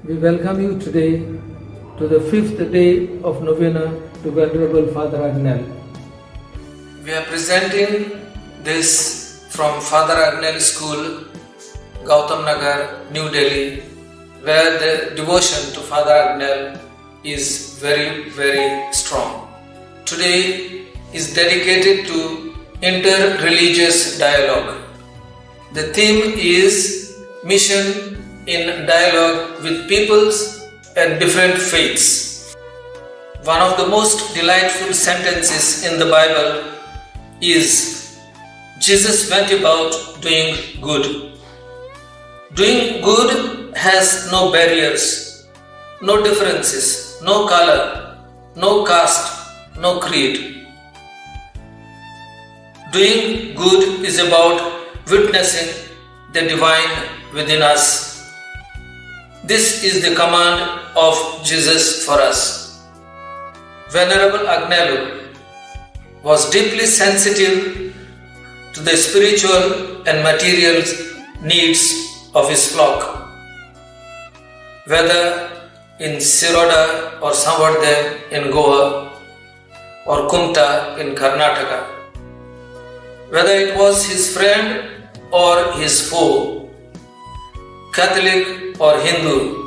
We welcome you today to the fifth day of Novena to Venerable Father Agnel. We are presenting this from Father Agnel School, Gautam Nagar, New Delhi, where the devotion to Father Agnel is very, very strong. Today is dedicated to inter-religious dialogue. The theme is mission in dialogue with peoples and different faiths. One of the most delightful sentences in the Bible is Jesus went about doing good. Doing good has no barriers, no differences, no color, no caste, no creed. Doing good is about witnessing the divine within us. This is the command of Jesus for us. Venerable Agnelo was deeply sensitive to the spiritual and material needs of his flock. Whether in Siroda or Samvardem in Goa or Kumta in Karnataka, whether it was his friend or his foe, Catholic or Hindu,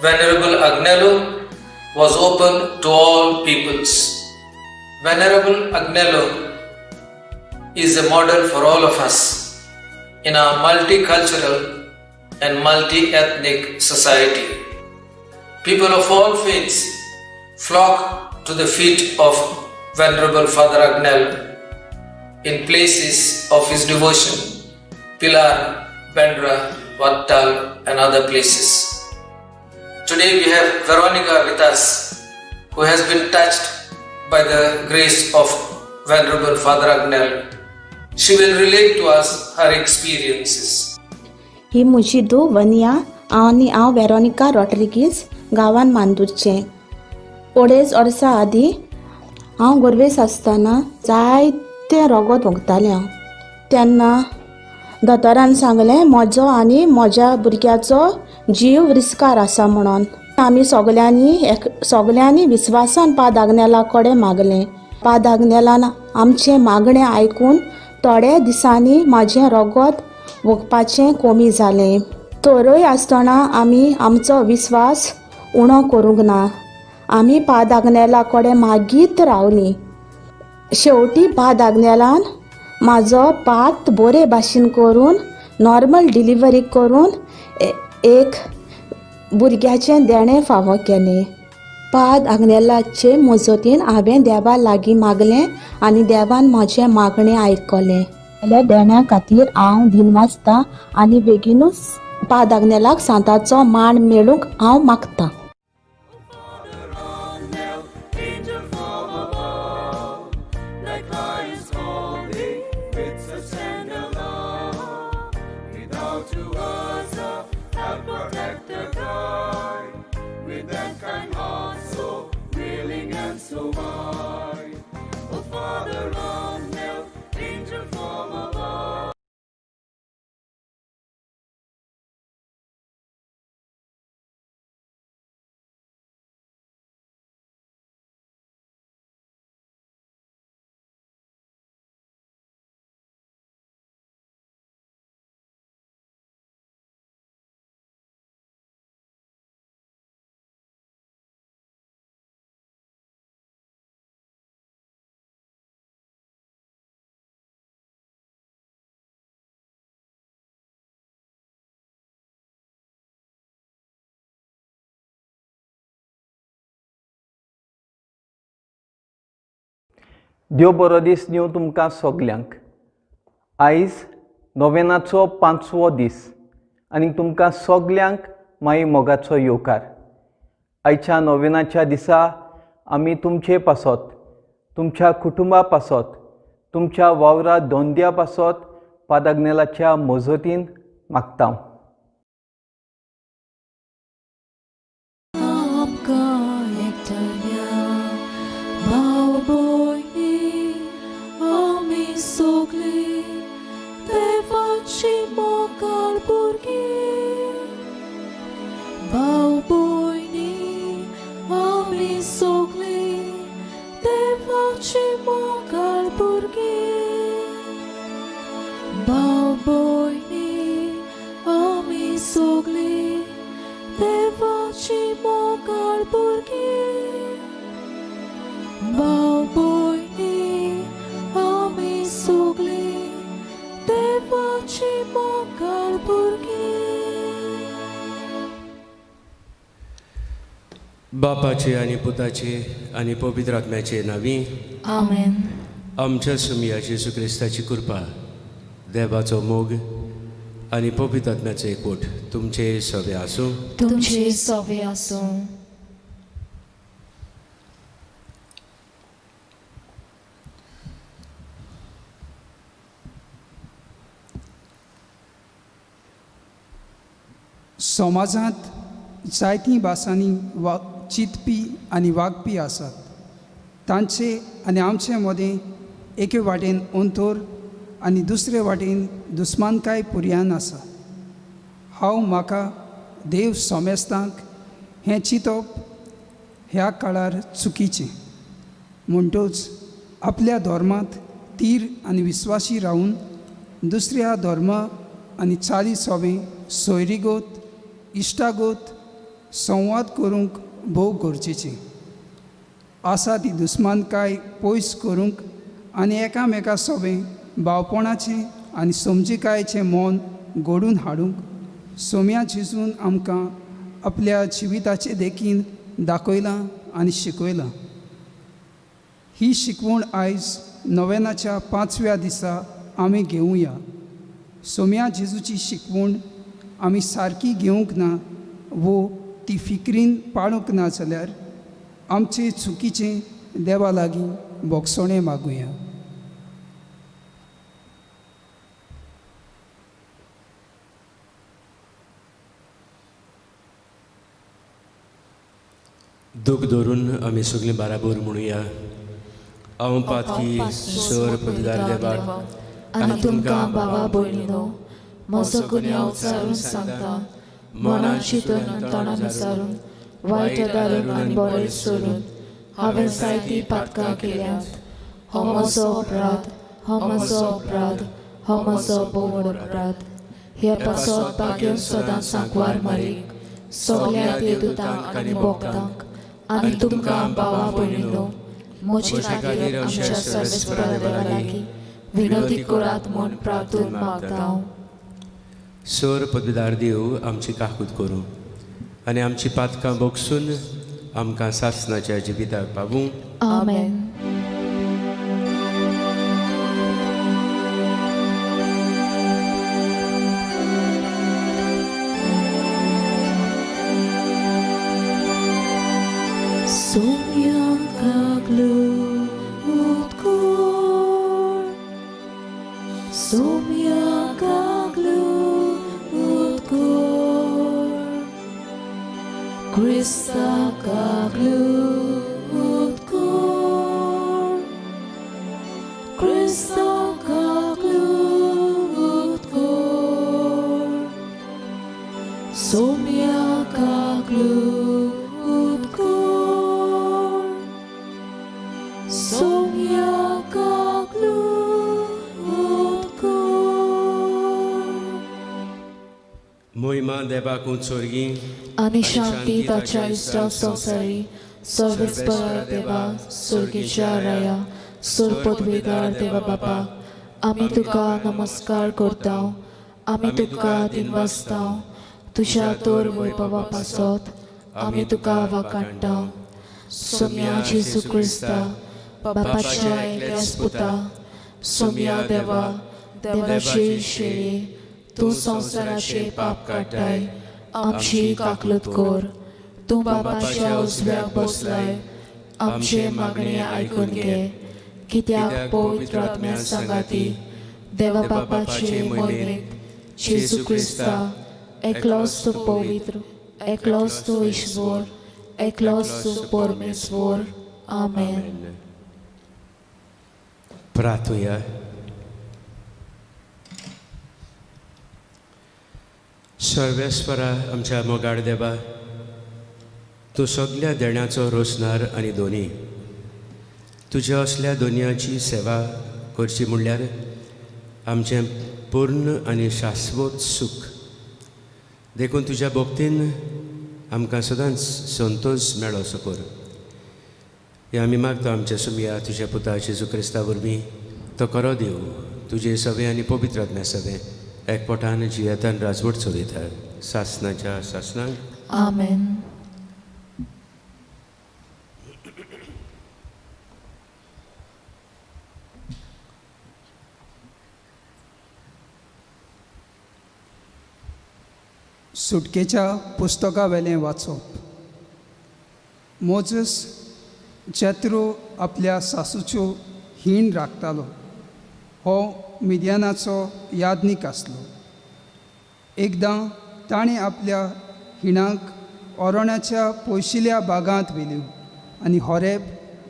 Venerable Agnelo was open to all peoples. Venerable Agnelo is a model for all of us in our multicultural and multi ethnic society. People of all faiths flock to the feet of Venerable Father Agnel in places of his devotion, Pilar, Bandra, Vadtal, and other places. Today we have Veronica with us, who has been touched by the grace of Venerable Father Agnel. She will relate to us her experiences. ही म्हजी धूव वनिया आनी हांव Veronica Rodrigues, गांवान मांदूरचें. अडेज वर्सां आदीं हांव गोरवेस आसतना जायतें रगत ओंकतालें हांव. तेन्ना दोतोरान सांगलें, म्हजो आनी म्हज्या भुरग्याचो जीव रिस्कार आसा म्हणून. आमी सगल्यांनी एक सगल्यांनी विस्वासान पाद आग्नेला कडेन मागलें. पाद आग्नेलान आमचें मागणें आयकून थोड्या दिसांनी म्हाजें रगत वोगपाचें कमी जालें. तरय आसतना आमी आमचो विस्वास उणो करूंक ना. आमी पाद आग्नेला कडेन मागीत रावलीं. शेवटी पाद आग्नेलान म्हाजो पात बरे भाशेन करून नॉर्मल डिलिव्हरी करून एक भुरग्याचें देणें फावो केलें. पाद आग्नेलाचे मजतीन हांवें देवा लागीं मागलें आनी देवान म्हजें मागणें आयकलें. जाल्यार देण्या खातीर हांव दिनवासता आनी बेगीनूच पाद आग्नेलाक सांताचो मान मेळूंक हांव मागतां. Angel from above, like Christ holy, with such tender love, be thou to us a help, protector, guide, with that kind heart so willing and so wide. O Father Agnel, angel from above. देव बरो दीस दिवं तुमकां सगल्यांक. आयज नोवेनाचो पांचवो दीस आनी तुमकां सगल्यांक माई मोगाचो येवकार. आयच्या नोवेनाच्या दिसा आमी तुमचे पासत, तुमच्या कुटुंबा पासत, तुमच्या वावरा धंद्या पासत पादाग्नेलाच्या मजतीन मागता. आमकां एकठांय भाव भयणी आमी सगळीं देवाची मोगाळ भुरगीं. बापाचे आनी पुताचे आनी पवित्र आत्म्याचे नांवी आमेन. आमच्या सुमया जेजू क्रिस्ताची कृपा, देवाचो मोग आनी पवित्र आत्म्याचो एकवट तुमचे सवे आसूं. तुमचे सोवे आसूं. समाजांत जायतीं भासांनी वा चिंतपी आनी वागपी आसात. तांचे आनी आमचे मदें एके वाटेन अंतर आनी दुसरे वाटेन दुस्मानकाय पुर्यान आसा. हांव म्हाका देव सोमेस्तांक हें चिंतप ह्या काळार चुकीचें. म्हणटूच आपल्या धर्मांत तीर आनी विस्वासी रावून दुसऱ्या धर्म आनी चाली सोवें सोयरीगोत इश्टागोत संवाद करूंक भोव गरजेचें आसा. ती दुस्मानकाय पयस करूंक आनी एकामेका सोवें भावपणाचें आनी समजिकायेचें मन घडून हाडूंक सोम्या जेजून आमकां आपल्या जिविताचे देखीन दाखयलां आनी शिकयलां. ही शिकवण आयज नोवेनाच्या पांचव्या दिसा आमी घेवया. सोम्या जेजूची शिकवण आमी सारकी घेवंक ना वो ती फिक्रीन पाळूंक ना जाल्यार आमचे चुकीचें देवा लागीं भोगसणें मागुया. दूख धरून आमी सगळीं बाराबर म्हणुया, हांव पातकी सर पदगार देवाक आनी तुमकां भावा भयणीनो म्हजो गुन्यांव उचारून सांगता. मनान चिंतून आनी तोंडान उचारून, वायट दारून आनी बरें सोडून हांवें जायतीं पातकां केल्यांत. हो म्हजो अपराध, हो म्हजो अपराध, हो म्हजो भोव अपराध. हे पासत भाग्य सदां सांकवार मारीक, सगल्या देवदूतांक आनी भक्तांक आनी तुमकां भावा भयणीनो म्हजे खातीर आमच्या सर्वेस्परा देवा लागीं विनवती करात म्हूण प्रार्थून मागता हांव. सर पदवीदार देव आमची काकूत करूं आनी आमची पातकां भोगसून आमकां सासनाच्या जिविताक पावूं. आमेन. Sumyang kaglutkur, Sumyang kaglutkur, Krista kaglutkur, Krista kaglutkur, Sumya kaglutkur, Sumya kaglutkur. मोहिमा देवाक उत्सर्गी आनी शांती ताच्या इश्टा संवसारी सर्वेस्परा देवा, सुर्गीच्या राया, सुर पदवीदार देवा बापा, आमी तुका नमस्कार करता, आमी तुका दिनवासता. तुज्या तोर वैभवा पासत आमी तुका वाकाडटा. सोम्या जेजू क्रिस्ता, बापाच्या एकल्याच पुता, सोम्या देवा, देवाचे शेळी, तूं संवसाराचे पाप काडटाय, आमची काकलूत कर. तूं बापाच्या उजव्याक बसलाय, आमचे मागणे आयकून घे. कित्याक पवित्र आत्म्या सांगाती देवा बापाचे मोहिमेंत जेजू क्रिस्ता, एकलोच तूं पवित्र, एकलोच तूं ईश्वर, एकलोच तूं परमेश्वर. आमेन. प्रार्थुया. सर्वेस्परा आमच्या मोगाळ देवा, तूं सगल्या देण्याचो रोसणार आनी दोनी. तुज्या असल्या दोनयाची सेवा करची म्हणल्यार आमचें पूर्ण आनी शाश्वत सूख. देखून तुज्या भक्तीन आमकां सदांच संतोश मेळो असो कर. हें आमी मागता आमच्या सुमया तुज्या पुता जेजू क्रिस्ता वरवीं. तो खरो देव तुजे सवे आनी पवित्र आत्म्या सवे एकपठान जियेतान राजवट चलयता सासनाच्या सासनाक. आमेन. सुटकेच्या पुस्तका वेलें वाचप. मोजस जेत्रो आपल्या सासूच्यो हीण राखतालो. हो मिद्यानाचो यादनीक आसलो. एकदां ताणें आपल्या हिणाक ओरण्याच्या पयशिल्या बागांत व्हेल्यो आनी होरेब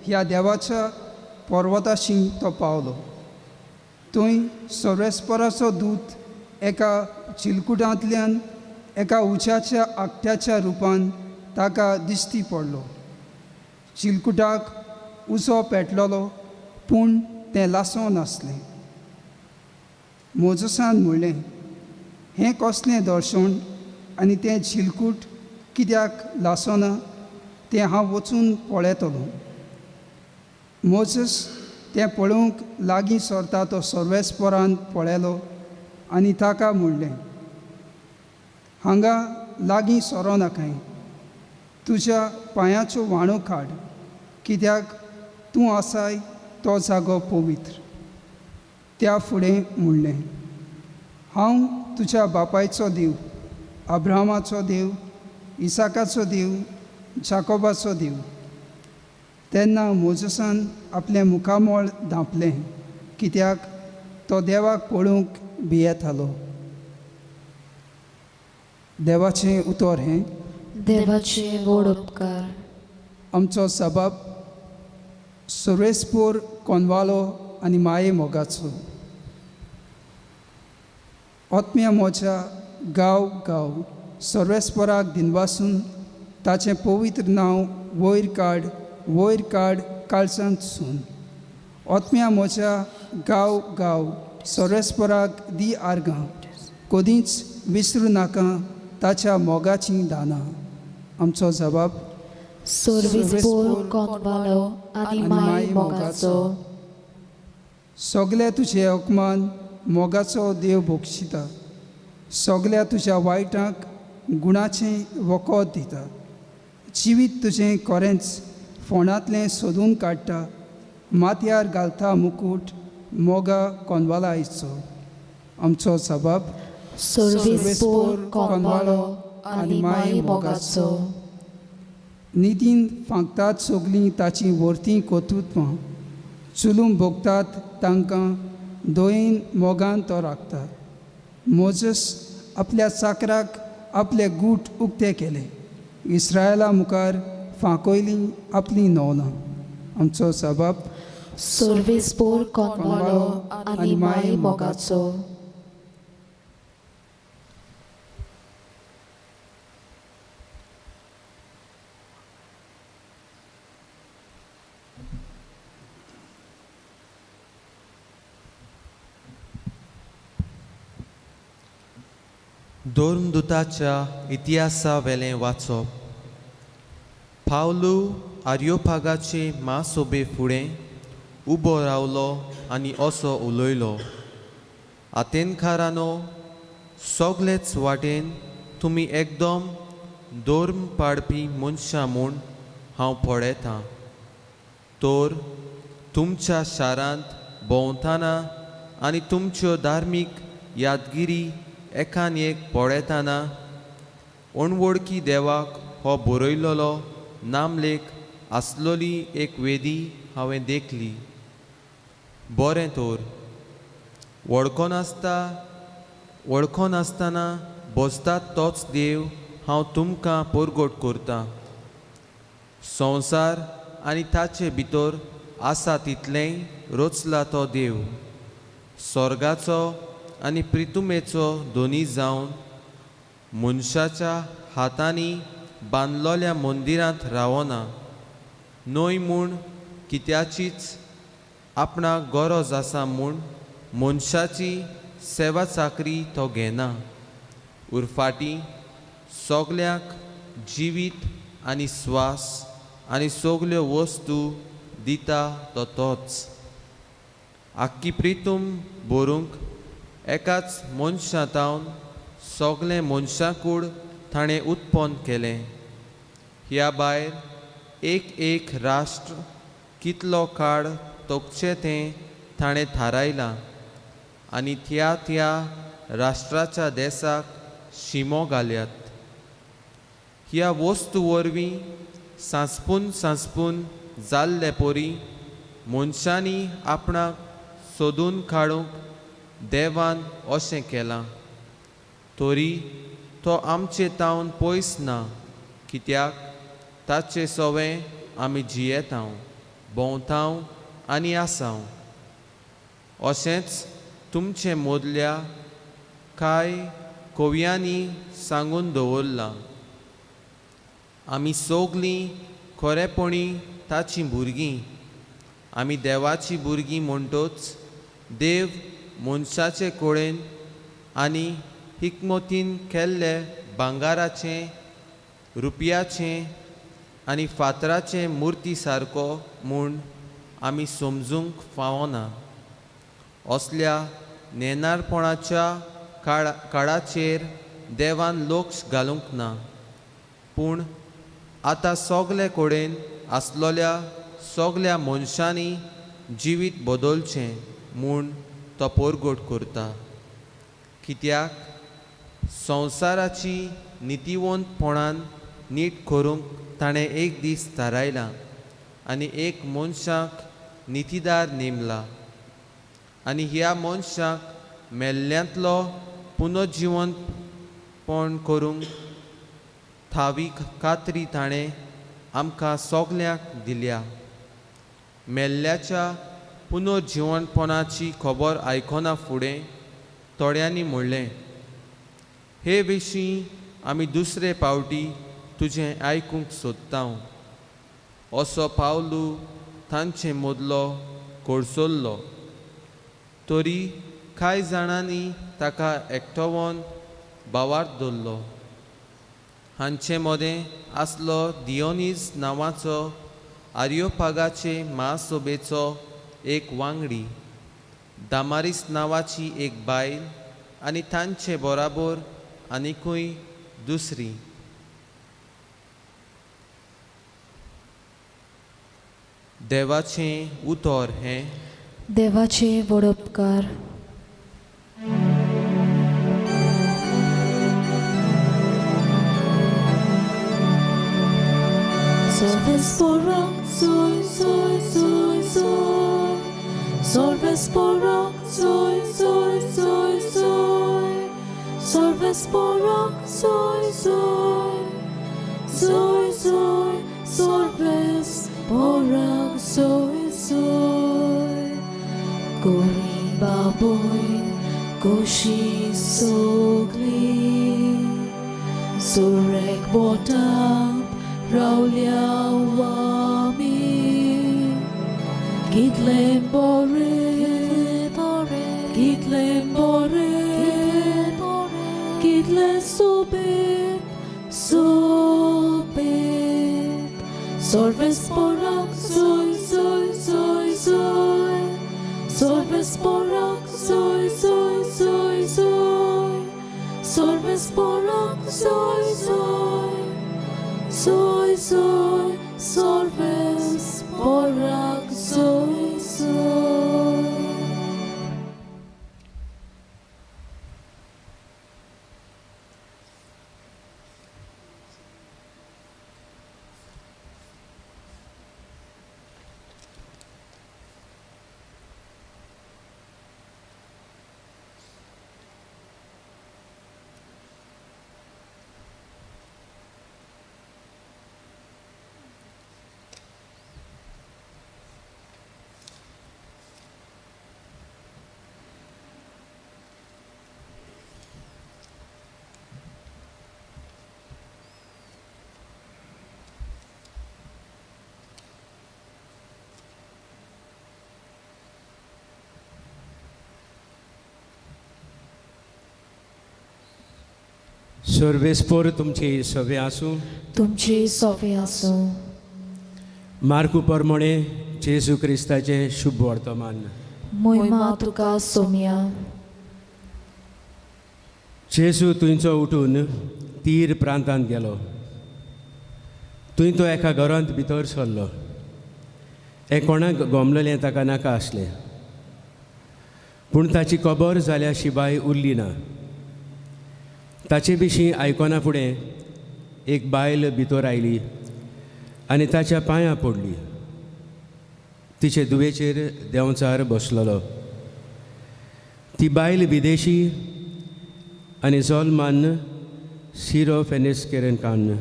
ह्या देवाच्या पर्वताशी तो पावलो. थंय सर्वेस्पराचो दूत एका चिलकुटांतल्यान एका उच्याच्या आकट्याच्या रुपान ताका दिश्टी पडलो. चिलकुटाक उजो पेटलेलो पूण तें लासो नासलें. मोजसान म्हणलें, हें कसलें दर्शन आनी तें चिलकूट कित्याक लासना तें हांव वचून पळयतलो. मोजस तें पळोवंक लागीं सरता तो सर्वेस्परान पळयलो आनी ताका म्हणलें, हांगा लागीं सरो नाकाय, तुज्या पांयाच्यो व्हाणो काड, कित्याक तूं आसाय तो जागो पवित्र. त्या फुडें म्हणलें, हांव तुज्या बापायचो देव, अब्राहमाचो देव, इसाकाचो देव, जाकोबाचो देव. तेन्ना मोजसान आपलें मुखामळ धांपलें, कित्याक तो देवाक पळोवंक भियेतालो. देवाचें उतर हें. देवाचे व्हड उपकार. आमचो सबाब सुरेशपूर कोनवालो आनी माये मोगाचो आत्म्या म्हज्या गांव गांव सर्वेस्पराक दिनवासून ताचें पवित्र नांव वयर काड, वयर काड काळजांत सून. आत्म्या म्हज्या गांव गांव सर्वेस्पराक दी आर्गां, कदींच विसरूं नाका ताच्या मोगाचीं दानां. आमचो जबाब सर्वेस्पोर कोनवालो आनी माये मोगाचो. सगळे तुजे अपमान मोगाचो देव बक्षिता, सगळ्या तुज्या वायटांक गुणाचें वखद दिता. जिवीत तुजें खरेंच फोंडांतलें सोदून काडटा, माथ्यार घालता मुकूट मोगा कोनवाला आयचो. आमचो सबाब सर्वेस्पोर कोनवालो आनी माये मोगाचो. निधीन फांकतात सगलीं ताचीं व्हरतीं कर्तृत्वां, चुलूम भोगतात तांकां दयेन मोगान तो राखता. मोजस आपल्या चाकराक आपले गूट उक्ते केले, इस्रायला मुखार फांकयलीं आपलीं नवलां. आमचो सबाब सर्वेस्पोर कोनवालो आनी माये मोगाचो. धर्मदुताच्या इतिहासा वेलें वाचप. पावलू आर्योपागाचे म्हासभे फुडें उबो रावलो आनी असो उलयलो, आतेनकारानो, सगलेच वाटेन तुमी एकदम धर्म पाडपी मनशां म्हूण हांव पळयतां. तर तुमच्या शारांत भोंवतना आनी तुमच्यो धार्मीक यादगिरी एकान एक पळयतना अणवळखी देवाक हो बरयलेलो नामलेख आसलोली एक वेदी हांवें देखली. बरें तर वळखनासतना बसतात तोच देव हांव तुमकां परगट करतां. संवसार आनी ताचे भितर आसा तितलेंय रचला तो देव, स्वर्गाचो आनी प्रितुमेचो दोनी जावन मनशाच्या हातांनी बांदलोल्या मंदिरांत रावना न्हय म्हूण कित्याचीच आपणाक गरज आसा म्हूण मनशाची सेवा चाकरी तो घेना. उरफाटी सगल्यांक जिवीत आनी स्वास आनी सगल्यो वस्तू दिता तो तोच. आक्की प्रितूम बरोवंक एकाच मनशा तावन सगलें मनशाकूड ताणें उत्पन्न केलें. ह्या भायर एक एक राष्ट्र कितलो काळ तोखचें तें ताणें थारायलां आनी त्या त्या राष्ट्राच्या देसाक शिमो घाल्यात. ह्या वस्तू वरवीं सांसपून सांसपून जाल्ले परी मनशांनी आपणाक सोदून काडूंक देवान अशें केलां. तरी तो आमचे तावन पयस ना, कित्याक ताचे सवें आमी जियेतांव, भोंवतांव आनी आसांव. अशेंच तुमचे मदल्या कांय कवयांनी सांगून दवरलां, आमी सगलीं खरेपणी ताचीं भुरगीं. आमी देवाचीं भुरगीं म्हणटच देव मनशाचे कडेन आनी हिकमतीन केल्ले भांगाराचें, रुपयाचें आनी फातराचें मुर्ती सारको म्हूण आमी समजूंक फावना. असल्या नेणारपणाच्या काळाचेर देवान लक्ष घालूंक ना, पूण आतां सगले कडेन आसलोल्या सगल्या मनशांनी जिवीत बदलचें म्हूण तो परगट करता. कित्याक संवसाराची नितीवंतपणान नीट करूंक ताणें एक दीस थारायला आनी एक मनशाक नितीदार नेमला, आनी ह्या मनशाक मेल्ल्यांतलो पुनर्जिवंतपण करूंक थावी खात्री ताणें आमकां सगल्यांक दिल्या. मेल्ल्याच्या पुनर्जिवंतपणाची खबर आयकना फुडें थोड्यांनी म्हणलें, हे विशीं आमी दुसरे पावटी तुजें आयकूंक सोदता. असो पावलू तांचे मदलो कोडसल्लो. तरी कांय जाणांनी ताका एकटोवन भावार्थ दवरलो. हांचे मदें आसलो दियोनीज नांवाचो आर्योपागाचे महासभेचो एक वांगडी, दामारीस नांवाची एक बायल आनी तांचे बराबर आनिकूय दुसरी. देवाचें उतर हें. देवाचे व्हड उपकार. Solves porok, zoy, zoy, zoy, zoy. Solves porok, zoy, zoy, zoy, zoy. Solves porok, zoy, zoy. Zoy, zoy, solves porok, zoy, zoy. Gori baboy, goshi sogli. Surek botam, Raulia wami. Gitlem bore, gitlem bore, gitle sobet, sobet. Solves porok, zoy, zoy, zoy, zoy. Solves porok, zoy, zoy, zoy, zoy. Solves porok, zoy, zoy. Zoy, zoy, solves porok, zoy, zoy. सर्वेस्पोर तुमची सवे आसूं. तुमची सोवे आसूं. मार्कू परमणे जेजू क्रिस्ताचें शुभ वर्तमान. मोहिमा तुका सोम्या. जेजू थंयचो उठून तीर प्रांतांत गेलो. थंय तो एका घरांत भितर सरलो. हें कोणाक गोमलेलें ताका नाका आसलें, पूण ताची खबर जाल्या शिवाय उरली ना. ताचे विशीं आयकना फुडें एक बायल भितर आयली आनी ताच्या पांयां पडली. तिचे दुवेचेर देंवचार बसलेलो. ती बायल विदेशी आनी जोलमान सिरो फेनिस केरन कान्न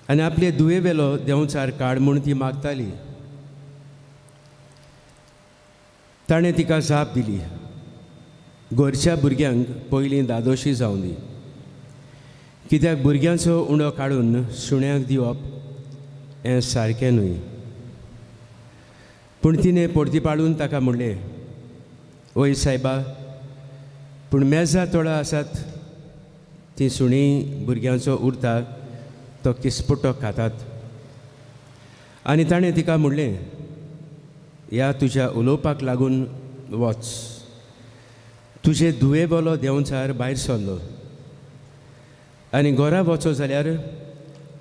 आनी आपले दुवेवेलो देंवचार काड म्हूण ती मागताली. ताणें तिका जाप दिली, घरच्या भुरग्यांक पयलीं दादोशी जावं दी, कित्याक भुरग्यांचो उंडो काडून सुण्यांक दिवप हें सारकें न्हय. पूण तिणें परती पाडून ताका म्हणलें, ओय सायबा, पूण मेजा तोडा आसात तीं सुणीं भुरग्यांचो उरता तो किस्पुटो खातात. आनी ताणें तिका म्हणलें, ह्या तुज्या उलोवपाक लागून वच, तुजे दुवे बोलो देंवचार भायर सरलो. आनी घरा वचो जाल्यार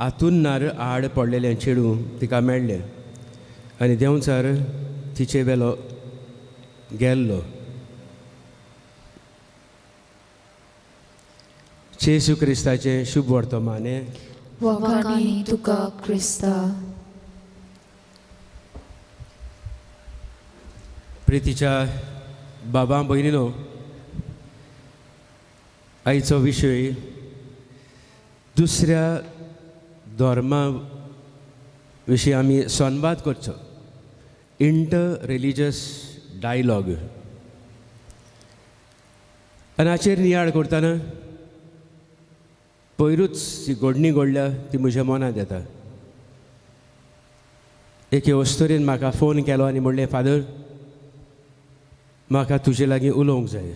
आतुन्नार आड पडलेलें चेडूं तिका मेळ्ळें आनी देंवचार तिचे वेलो गेल्लो. जेजू क्रिस्ताचें शुभ वर्तमाने. वखाणी तुका क्रिस्ता. प्रितीच्या बाबा भयणीनो, आयचो विशय दुसऱ्या धर्मा विशीं आमी संवाद करचो, इंटर रिलीजियस डायलॉग. आनी हाचेर नियाळ करतना पयरूच जी घडणी घडल्या ती म्हज्या मनांत येता. एके अस्तुरेन म्हाका फोन केलो आनी म्हणलें, फादर, म्हाका तुजे लागीं उलोवंक जाय.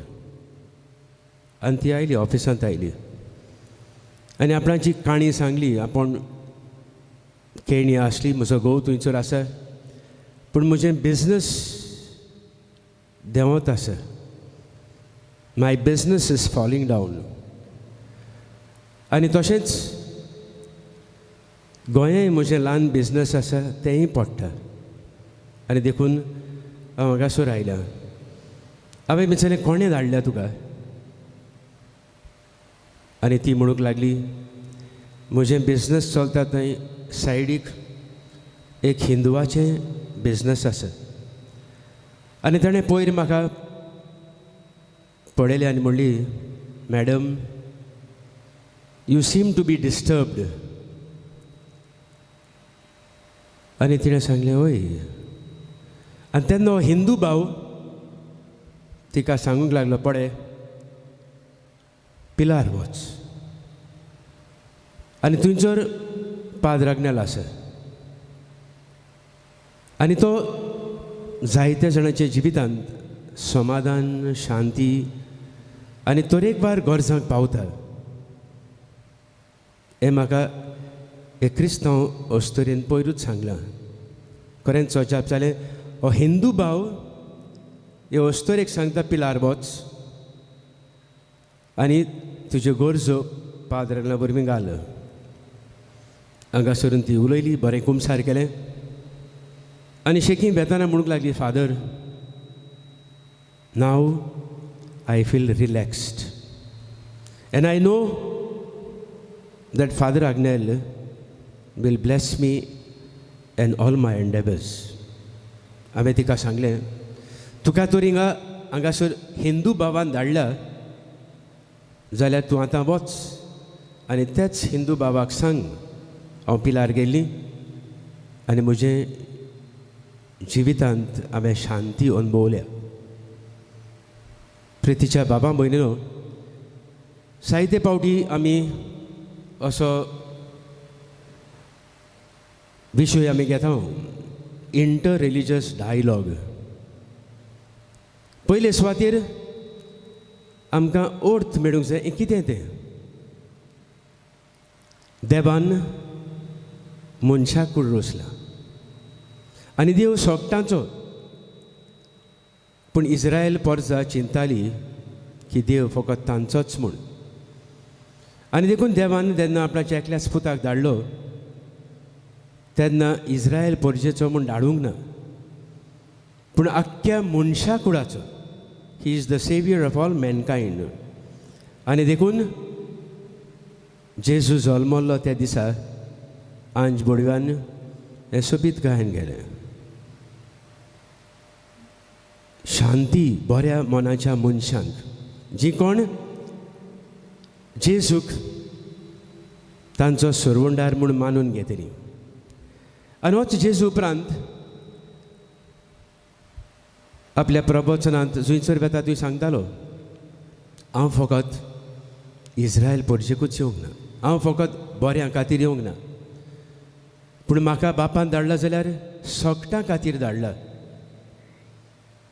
आनी ती आयली, ऑफिसांत आयली आनी आपणाची काणी सांगली. आपूण केणी आसली, म्हजो घोव थंयसर आसा, पूण म्हजें बिजनस देंवत आसा, my business is falling down. आनी तशेंच गोंयांय म्हजें ल्हान बिजनस आसा तेंय पडटा आनी देखून हांव हांगासर आयल्या. हांवें विचारलें, कोणें धाडल्या तुका? आनी ती म्हणूंक लागली, म्हजें बिजनस चलता थंय सायडीक एक हिंदुआचें बिजनस आसा. आनी ताणें पयर म्हाका पळयलें आनी म्हणली, madam, you seem to be disturbed. आनी तिणें सांगलें, हय. आनी तेन्ना हो हिंदू भाव तिका सांगूंक लागलो, पळय पिलार वच आनी थंयसर पाद्र आग्नेल आसा आनी तो जायत्या जाणांच्या जिवितांत समाधान, शांती आनी तरेकवार गरजांक पावता. हें म्हाका एक क्रिस्तांव अस्तुरेन पयरूच सांगलां. खरेंच अजाप जालें, हो हिंदू भाव हे अस्तुरेक सांगता, पिलार वच आनी तुज्यो गरजो पाद्रांना वरवीं घाल. हांगासरून ती उलयली, बरें कुमसार केलें आनी शेकी वेताना म्हणूंक लागली, father, now I feel relaxed and I know that Father Agnel will bless me and all my endeavours. हांवें तिका सांगलें, तुका तर हिंगा हांगासर हिंदू भावान धाडला जाल्यार तूं आतां वच आनी त्याच हिंदू भावाक सांग हांव पिलार गेल्ली आनी म्हजें जिवितांत हांवें शांती अनुभवल्या. प्रितीच्या बाबा भयणीनो, जायते फावटी आमी असो विशय आमी घेता, इंटर रिलीजियस डायलॉग. पयले सुवातेर आमकां अर्थ मेळूंक जाय हें कितें तें. देवान मनशाक कूड रोसला आनी देव सोगटांचो, पूण इस्रायल पोरजा चिंताली की देव फकत तांचोच म्हूण. आनी देखून देवान जेन्ना आपणाच्या एकल्याच पुताक धाडलो तेन्ना इस्रायल पोरजेचो म्हूण धाडूंक ना, पूण आख्ख्या मनशा कुळाचो. He is the saviour of all mankind. आनी देखून जेजू जल्मल्लो त्या दिसा आंज बोडव्यान हें सोबीत गायन गेलें. शांती बऱ्या मनाच्या मनशांक जी कोण जेजूक तांचो सरवंडार म्हूण मानून घेतली. आनी होच जेजू उपरांत आपल्या प्रवचनांत जुंयसर वेता थंय सांगतालो, हांव फकत इस्रायल परजेकूच येवंक ना, हांव फकत बऱ्यां खातीर येवंक ना, पूण म्हाका बापान धाडला जाल्यार सगटां खातीर धाडला.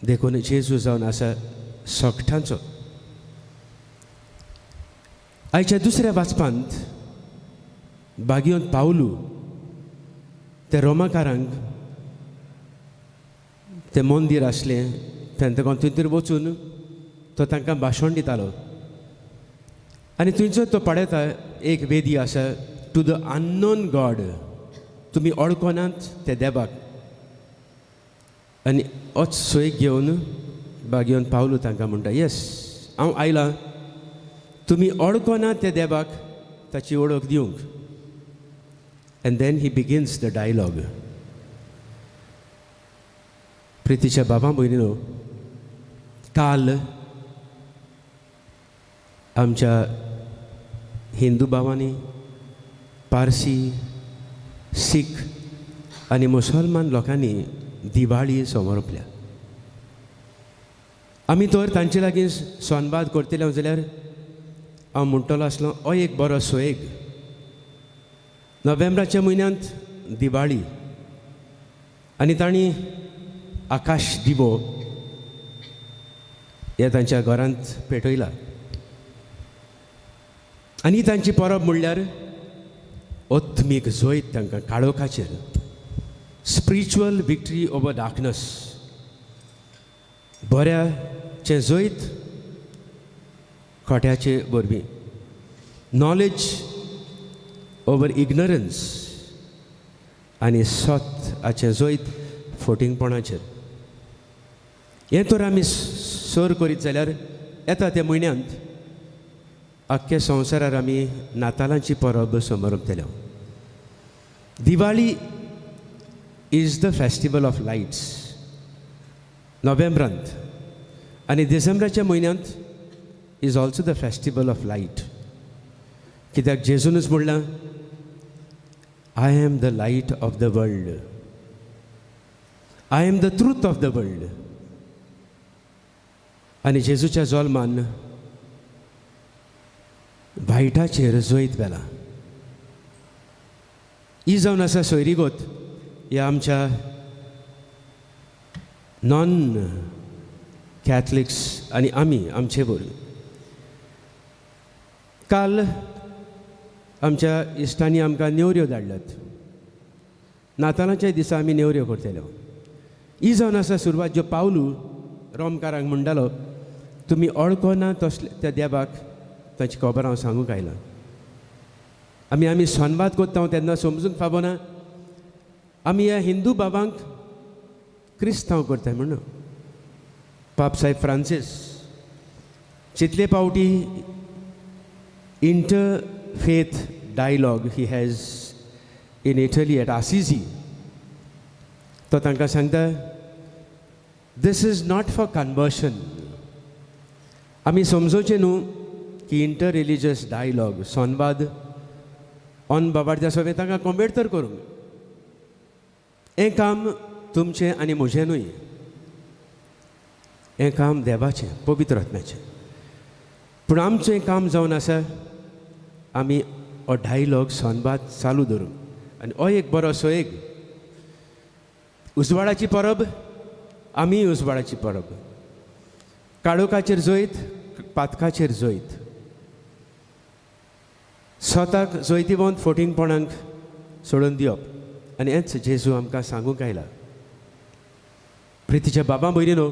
देखून जेजू जावन आसा सगटांचो. आयच्या दुसऱ्या वाचपांत बागियोन पावलू ते रोमाकारांक तें मंदीर आसलें तेंका थंयसर वचून तो तांकां भाशण दितालो आनी थंयसर तो पळयता एक वेदी आसा टू the unknown God, तुमी वळखनात ते देवाक. आनी होच सोय घेवन बागेवन पावलो तांकां म्हणटा, येस हांव आयलां तुमी वळखना ते देवाक ताची वळख दिवंक. And then he begins the dialogue. प्रितीच्या बाबा भयणीनो, काल आमच्या हिंदू भावांनी, पारसी, सीख आनी मुसलमान लोकांनी दिवाळी समरपल्या. आमी तर तांचे लागीं संवाद करतले जाल्यार हांव म्हणटलो आसलो, हो एक बरो सोयेग. नोव्हेंबराच्या म्हयन्यांत दिवाळी आनी तांणी आकाश दिवो हे तांच्या घरांत पेटयला आनी तांची परब म्हणल्यार आत्मीक जैत तांकां काळोखाचेर, स्पिरिच्युअल विक्टरी ओवर डार्कनस, बऱ्याचें जैत खोट्याचे वरवीं, नॉलेज ओवर इग्नरन्स आनी सत हाचें जैत फोटिंगपणाचेर. हें तर आमी सर करीत जाल्यार येता त्या म्हयन्यांत आख्ख्या संवसारार आमी नातालांची परब समरपतले. Diwali is the festival of lights नोव्हेंबरांत आनी डिसेंबराच्या म्हयन्यांत is also the festival of light. कित्याक जेजूनच म्हणलां, I am the light of the world, I am the truth of the world. आनी जेजूच्या जल्मान वायटाचेर जैत व्हेलां. ही जावन आसा सोयरीगत ह्या आमच्या नॉन कॅथलिक्स आनी आमी आमचे वरवीं. काल आमच्या इश्टांनी आमकां नेवऱ्यो धाडल्यात. नातालांच्या दिसा आमी नेवऱ्यो करतले. ही जावन आसा सुरवात ज्यो पावलू रोमकारांक म्हणटालो, तुमी वळखना तसले त्या देवाक ताची खबर हांव सांगूंक आयलां. आमी आमी संवाद करता तेन्ना समजूंक फावना आमी ह्या हिंदू बाबांक क्रिस्तांव करताय म्हणून. पाप साहेब फ्रांसीस जितले फावटी inter faith dialogue he has in Italy at Assisi, तो तांकां सांगता, this is not for conversion. आमी समजोवचें न्हू की इंटर रिलिजियस डायलॉग संवाद ऑन बाबाच्या सगळें तांकां कॉन्वर्ट तर करूंक हें काम तुमचें आनी म्हजें न्हय, हें काम देवाचें, पवित्र आत्म्याचें. पूण आमचें काम जावन आसा आमी हो डायलॉग संवाद चालू दवरूंक. आनी हो एक बरो असो एक उजवाडाची परब, आमी उजवाडाची परब, काळोखाचेर जैत, पातकाचेर जैत, स्वताक जैतिवंत फोटिंगपणाक सोडून दिवप. आनी हेंच जेजू आमकां सांगूंक आयला. प्रितीच्या बाबा भयणीनो,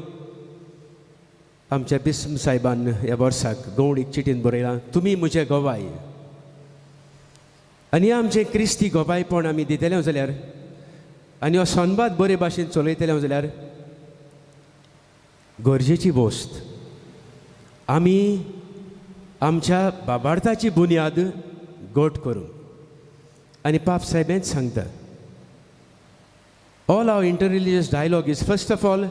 आमच्या बिस्म साहेबान ह्या वर्साक गवणीक चिटीन बरयलां, तुमी म्हजे गवाय. आनी आमचें क्रिस्ती गोवायपण आमी दितले जाल्यार आनी हो संवाद बरे भाशेन चलयतले जाल्यार गरजेची वस्त आमी आमच्या बाबार्थाची बुन्याद गोट करूंक. आनी पाप साहेबेंच सांगता, all our inter religious dialogue is first of all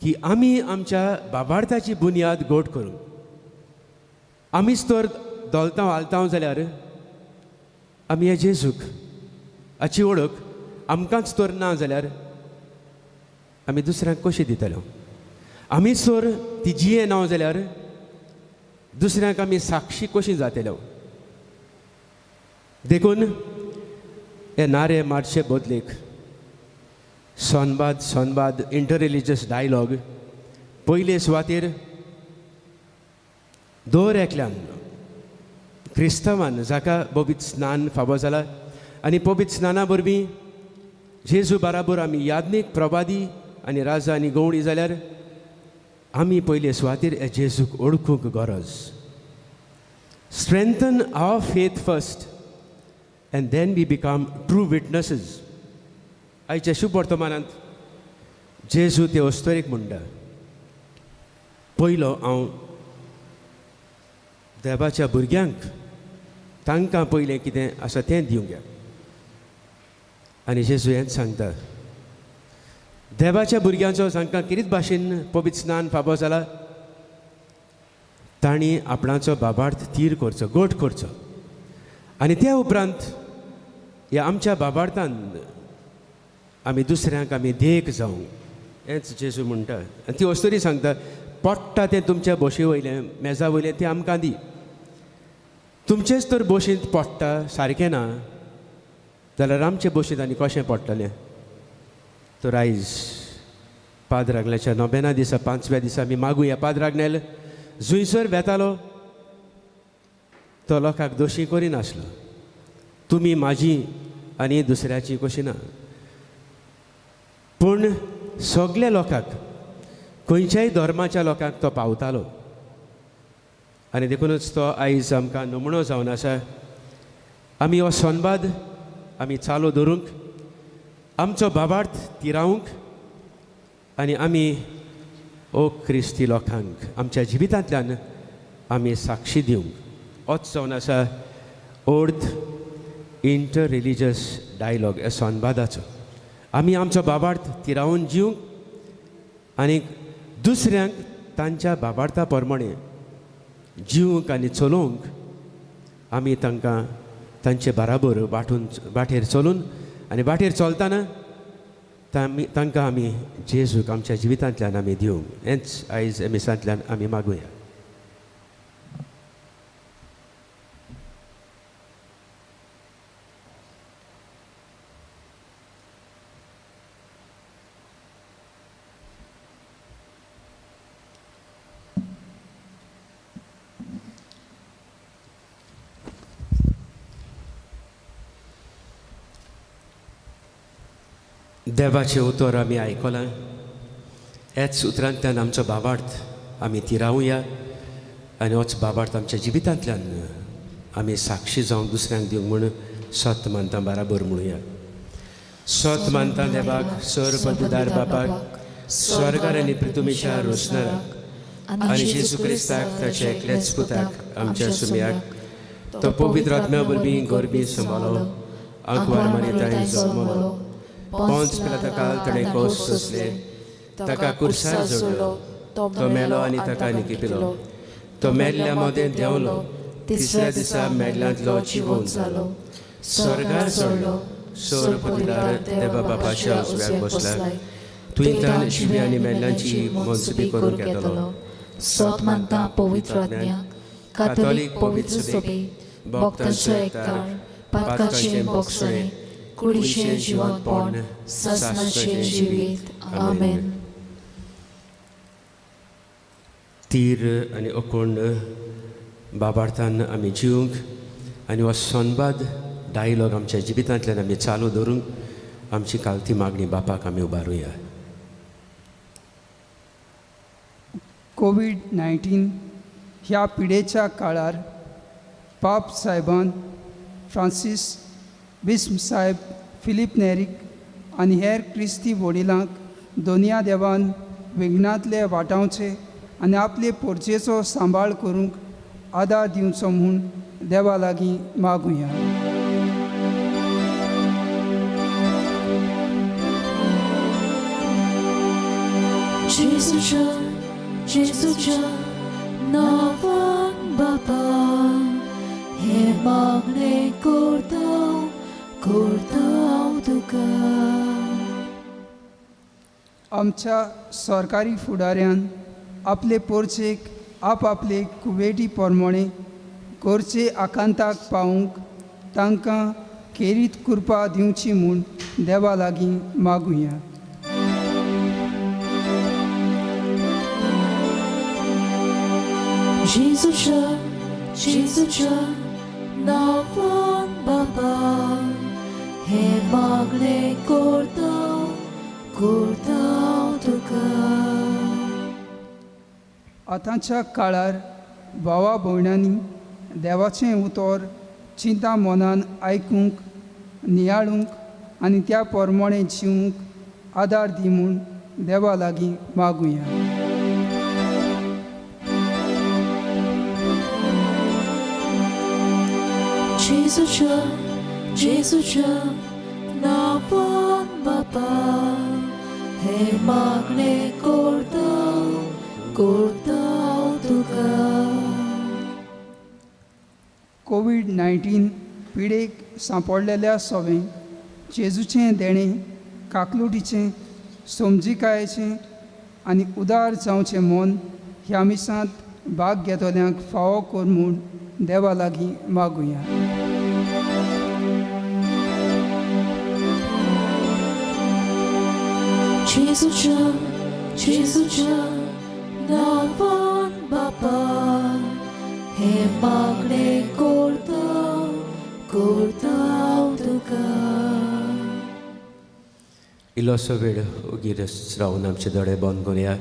की आमी आमच्या बाबार्थाची बुन्याद गोट करूंक. आमीच तर धोलतांव हालतांव जाल्यार आमी हे जेजूक हाची वळख आमकांच तर ना जाल्यार आमी दुसऱ्यांक कशी दितले? आमीच तर ती जिये ना जाल्यार दुसऱ्यांक आमी साक्षी कशी जातले? देखून हे नारे मारचे बदलेक संवाद, संवाद, इंटर रिलिजियस डायलॉग पयले सुवातेर दर एकल्यान क्रिस्तांवान जाका पवित्र स्नान फावो जाला आनी पवित्र स्नाना वरवीं जेजू बाराबर आमी याज्ञीक, प्रवादी आनी राजा आनी गवळी जाल्यार आमी पयले सुवातेर हे जेजूक वळखूंक गरज. Strengthen our faith first and then we become true witnesses. आयच्या शुभ वर्तमानांत जेजू ते अस्तोरेक म्हणटा, पयलो हांव देवाच्या भुरग्यांक तांकां पयलें कितें आसा तें दिवंक या. आनी जेजू हेंच सांगता, देवाच्या भुरग्यांचो जांकां किरीत भाशेन पवित्र स्नान फावो जाला तांणी आपणाचो बाबार्थ थीर करचो, गोट करचो आनी त्या उपरांत ह्या आमच्या बाबार्थान आमी दुसऱ्यांक आमी देख जावं, हेंच जेजू म्हणटा. आनी ती अस्तोरी सांगता, पडटा तें तुमच्या बशी वयलें मेजा वयलें तें आमकां दी, तुमचेच तर बशींत पडटा सारकें ना जाल्यार आमचे बशींत आनी कशें पडटलें? तर आयज पाद्र आग्नेलाच्या नोबेना दिसा, पांचव्या दिसा आमी मागुया, पाद्र आग्नेल जुंयसर वेतालो तो लोकांक दोशी करिनासलो, तुमी म्हाजी आनी दुसऱ्याची कशी ना, पूण सगल्या लोकांक खंयच्याय धर्माच्या लोकांक तो पावतालो. आनी देखूनच तो आयज आमकां नमुनो जावन आसा. आमी हो संवाद आमी चालू दवरूंक, आमचो बाबार्थ तिरावंक आनी आमी ओ क्रिस्ती लोकांक आमच्या जिवितांतल्यान आमी साक्षी दिवंक. होच जावन आसा अर्थ इंटर रिलिजियस डायलॉग ह्या संवादाचो. आमी आमचो बाबार्थ तिरावन जिवंक आनी दुसऱ्यांक तांच्या बाबार्था प्रमाणे जिवंक आनी चलोवंक आमी तांकां तांचे बाराबर वांटून वाटेर चलून आनी वाटेर चलतना तांकां आमी जेजूक आमच्या जिवितांतल्यान आमी दिवंक, हेंच आयज मिसांतल्यान आमी मागुया. देवाचें उतर आमी आयकलां, ह्याच उतरांतल्यान आमचो भावार्थ आमी तिरावया आनी होच भावार्थ आमच्या जिवितांतल्यान आमी साक्षी जावंक दुसऱ्यांक दिवंक म्हूण सत मानता बाराबर म्हणुया. सत मानता देवाक, सर पदवीदार बापाक, स्वर्गार आनी पृथ्वीच्या रोसणाराक आनी जेजू क्रिस्ताक ताच्या एकल्याच पुताक आमच्या सुम्याक, तो पवित्र आत्म्या वरवीं गोरबी सांबाळो, आंकवार मारिताय जल्मलो, पोंच पिलाता काल ताणें कोस सोंसले, ताका कुर्सार जोडलो, तो मेलो आनी ताका निकिपिलो, तो मेल्ल्या मदें देंवलो, तिसऱ्या दिसा मेल्ल्यांतलो जिवोवन जालो, स्वर्गार चडलो, सोर पदवीदार देवा बापाच्या उजव्याक बसला, तुंयतान शिवी आनी मेल्ल्यांची मनसुबी करूंक येतलो. सत मानता पवित्र आत्म्याक, कातोलीक पवित्र सभेक, भक्तांचो एकतार, पातकाचें बोगसणें, कुडीचें जिवनपण, सासणाचें जिवीत. आमेन. तीर आनी अकोंड बाबार्थान आमी जिवंक आनी हो संवाद डायलॉग आमच्या जिवितांतल्यान आमी चालू दवरूंक आमची कालती मागणी बापाक आमी उबारुया. कोवीड 19 ह्या पिडेच्या काळार पाप साहेबान फ्रांसीस बिस्म साहेब फिलीप नेरीक आनी हेर क्रिस्ती वडिलांक दोनया देवान विघ्नांतले वाटावचे आनी आपले पोरचेचो सांबाळ करूंक आदार दिवचो म्हूण देवा लागीं मागुया. जेजूच्या जेजूच्या नांवान बापा हें मागणें करता करता हांव तुका. आमच्या सरकारी फुडाऱ्यान आपले पोरचेक आपआपले कुवेटी प्रमाणे करचे आकांताक पावूंक तांकां खेरीत कृपा दिवची म्हूण देवा लागीं मागुया. जेजूच्या जेजूच्या नांवान बापा हें मागणें करता करता हांव तुका. आतांच्या काळार भावा भयणांनी देवाचें उतर चिंता मनान आयकूंक नियाळूंक आनी त्या प्रमाणे जिवूंक आदार दी म्हूण देवा लागीं मागुया. जेजूच्या जेजूच्या नांवान बापा हें मागणें करता करता हांव तुका. कोवीड 19 पिडेक सांपडलेल्या सोवें जेजूचें देणें काकलुटीचें समजिकायेचें आनी उदार जावचें मन ह्या मिसांत भाग घेतल्यांक फावो कर म्हूण देवा लागीं मागुया. जेजूच्या जेजूच्या नांवान बापा हें मागणें करता करता हांव तुका. इल्लोसो वेळ ओगी रावन आमचे दोळे बंद करुया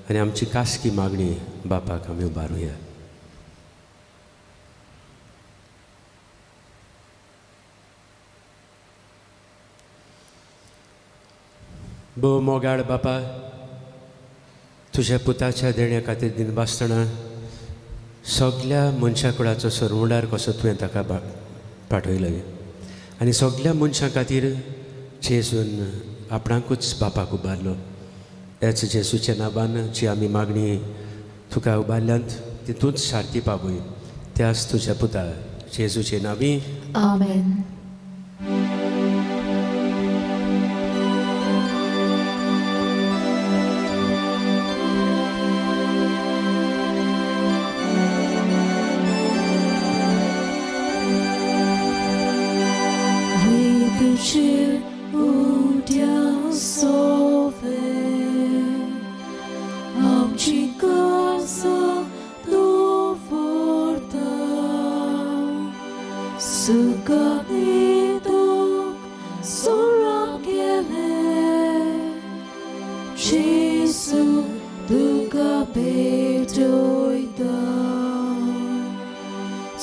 आनी आमची खासगी मागणी बापाक आमी उबारुया. भोव मोगाळ बापा, तुज्या पुताच्या देण्या खातीर दिनवासतना सगल्या मनशां कुळाचो सरमुडार कसो तुवें ताका पाठयलो आनी सगल्या मनशां खातीर जेजून आपणाकूच बापाक उबारलो. ह्याच जेजूच्या नांवान जी आमी मागणी तुका उबारल्यांत ती तूंच सारती पावय. त्याच तुज्या पुता जेजूचे नांवी आमेन. With उद्या सोवे आमची गरजा तूं व्हरता सुखांनी दुख सोराप गेलें जेजू तुका भेटयता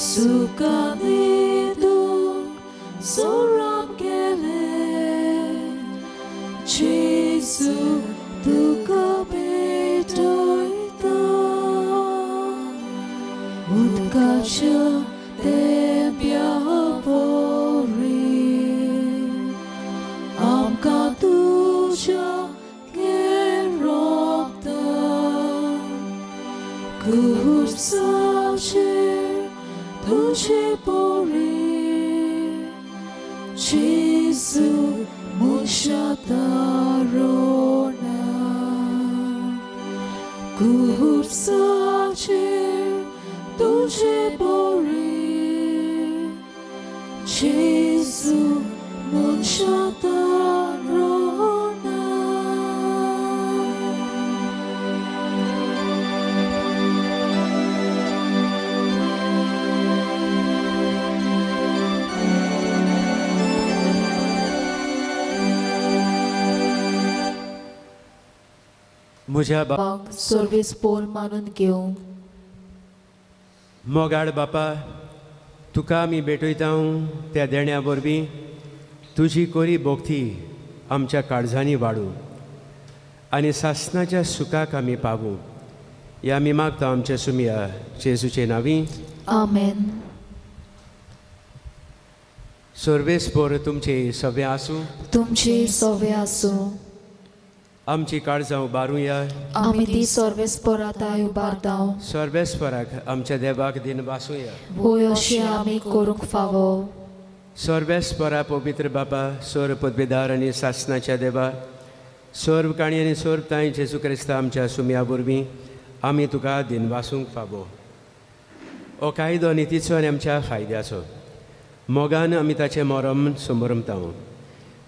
सुखांनी दुख सोराप गेलें जेजू तुका भेटयता उदकाच्या तेंब्या वरी आमकां तुज्या रोगता खुर्साचेर तुजे परी जेजू मनशा तारोना खुर्साचेर तुजे परी जेजू मनशा तारोना. म्हज्या बापाक सर्वीस पोल मानून घेवंक. मोगाळ बापा, तुका आमी भेटयता त्या देण्या वरवीं तुजी कोरी भोक्ती आमच्या काळजांनी वाडूं आनी सासणाच्या सुखाक आमी पावूं. या आमी मागता आमच्या सुमया जेजूचे नांवी. आमेन. सर्वेस्पोर तुमचे सगळे आसूं. तुमचे सवे आसूं. आमची काळजां उबारुया. आमी ती सर्वेस्पराताय उबारता. सर्वेस्पराक आमच्या देवाक दिन बासुया. होय, अशें आमी करूंक फावो. सर्वेस्परा पवित्र बापा, सर्व पदवीदार आनी सासनाच्या देवा, सर्व काणी आनी सर्व तांय जेजू क्रिस्ता आमच्या सुमया वरवीं आमी तुका दिनवासूंक फावो. हो कायदो नितीचो आनी आमच्या फायद्याचो. मोगान आमी ताचें मोरम समरमता,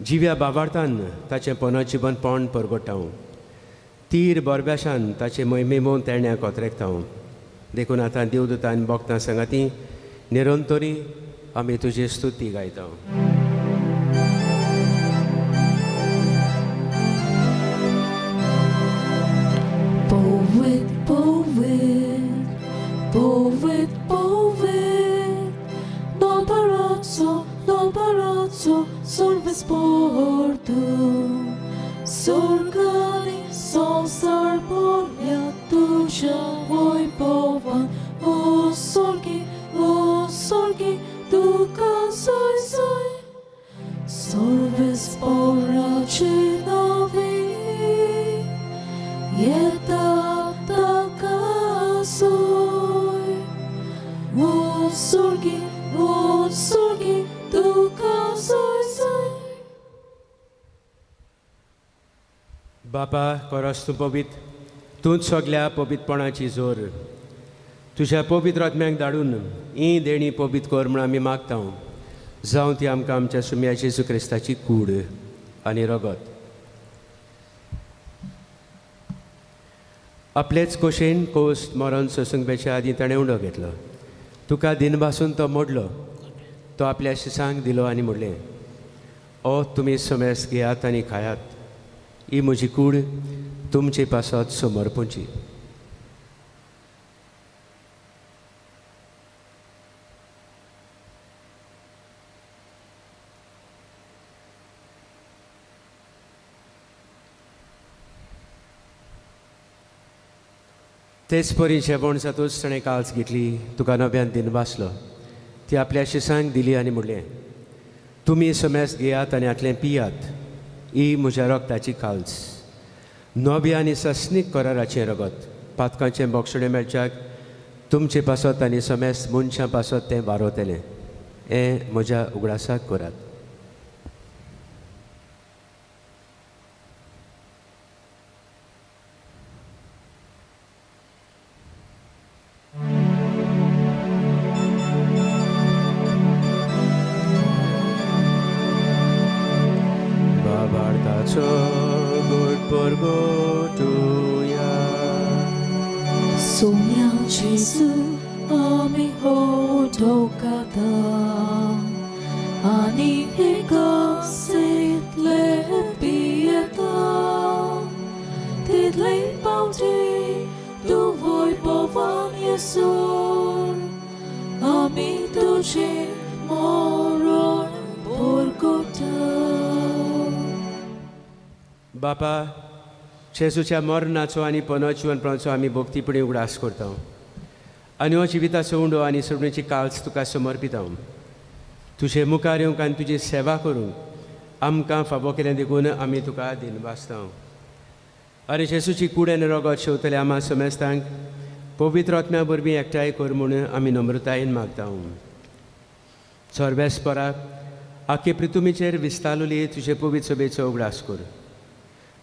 जिव्या बाबार्थान ताचें पुनर्जिवनपण परगटाव, तीर बोरब्याशान ताचें मोहिमेमोन तेण्या कोत्रेकता. देखून आतां देवदूतान बोगतां सांगाती निरंतरी आमी तुजी स्तुती गायता. Poet, poet, poet, poet, non parozzo, non parozzo, solve sporto. Sorgani, sonsar polja, tuja, voi povan, o sorgi, duca, soi, soi. Solve spora cinavi, Yeta takasoy, O sorgi, duka soy soy. बापा, कोरस तूं पवित्र, तूंच सगल्या पवित्रपणाची जोर. तुज्या पवित्र आत्म्याक धाडून ही देणी पवित्र कर म्हूण आमी मागता. जावं ती आमकां आमच्या सुम्या जेजू क्रिस्ताची कूड आनी रगत. आपलेच कोशेन कोस मरण सोसूंक बेच्या आदीं ताणें उंडो घेतलो. तुका दिनभासून तो मोडलो, तो आपल्या शिसांक दिलो आनी म्हणलें, ओ तुमी समेस घेयात आनी खायात, ही म्हजी कूड तुमचे पासत समर्पूची. तेच परी जेवण जातूच ताणें काल्स घेतली, तुका नव्यान दिन बासलो, ती आपल्या शिसांक दिली आनी म्हणलें, तुमी समेस घेयात आनी हातलें पियात, ही म्हज्या रगताची काल्स, नव्या आनी सस्नीक कराराचें रगत, पातकांचें बोगसणें मेळच्याक तुमचे पासत आनी समेस मनशां पासत तें वारोवतलें. हें म्हज्या उगडासाक करात. बाबार्थाचो गोड परगटुया. Sonia Jesu, आमी हो धोकाता, आनी एका पियेता, तितले पावटी तूं वय पवन येसर, आमी तुजें मरण परगटा. बापा, जेजूच्या मरणाचो आनी पुनर्जिवनपणाचो आमी भक्तीपणी उगडास करता आनी हो जिविताचो उंडो आनी सोडणेची काल्स तुका समर्पिता. तुजे मुखार येवंक आनी तुजी सेवा करूंक आमकां फावो केलें देखून आमी तुका दिनवासता. आनी जेजूची कूड आनी रगत शेवतले आमा समेस्तांक पवित्र आत्म्या वरवीं एकठांय कर म्हूण आमी नम्रतायेन मागता. सर्वेस्पराक आखे प्रितुमीचेर विस्तारली तुजे पवित्र सभेचो उगडास कर.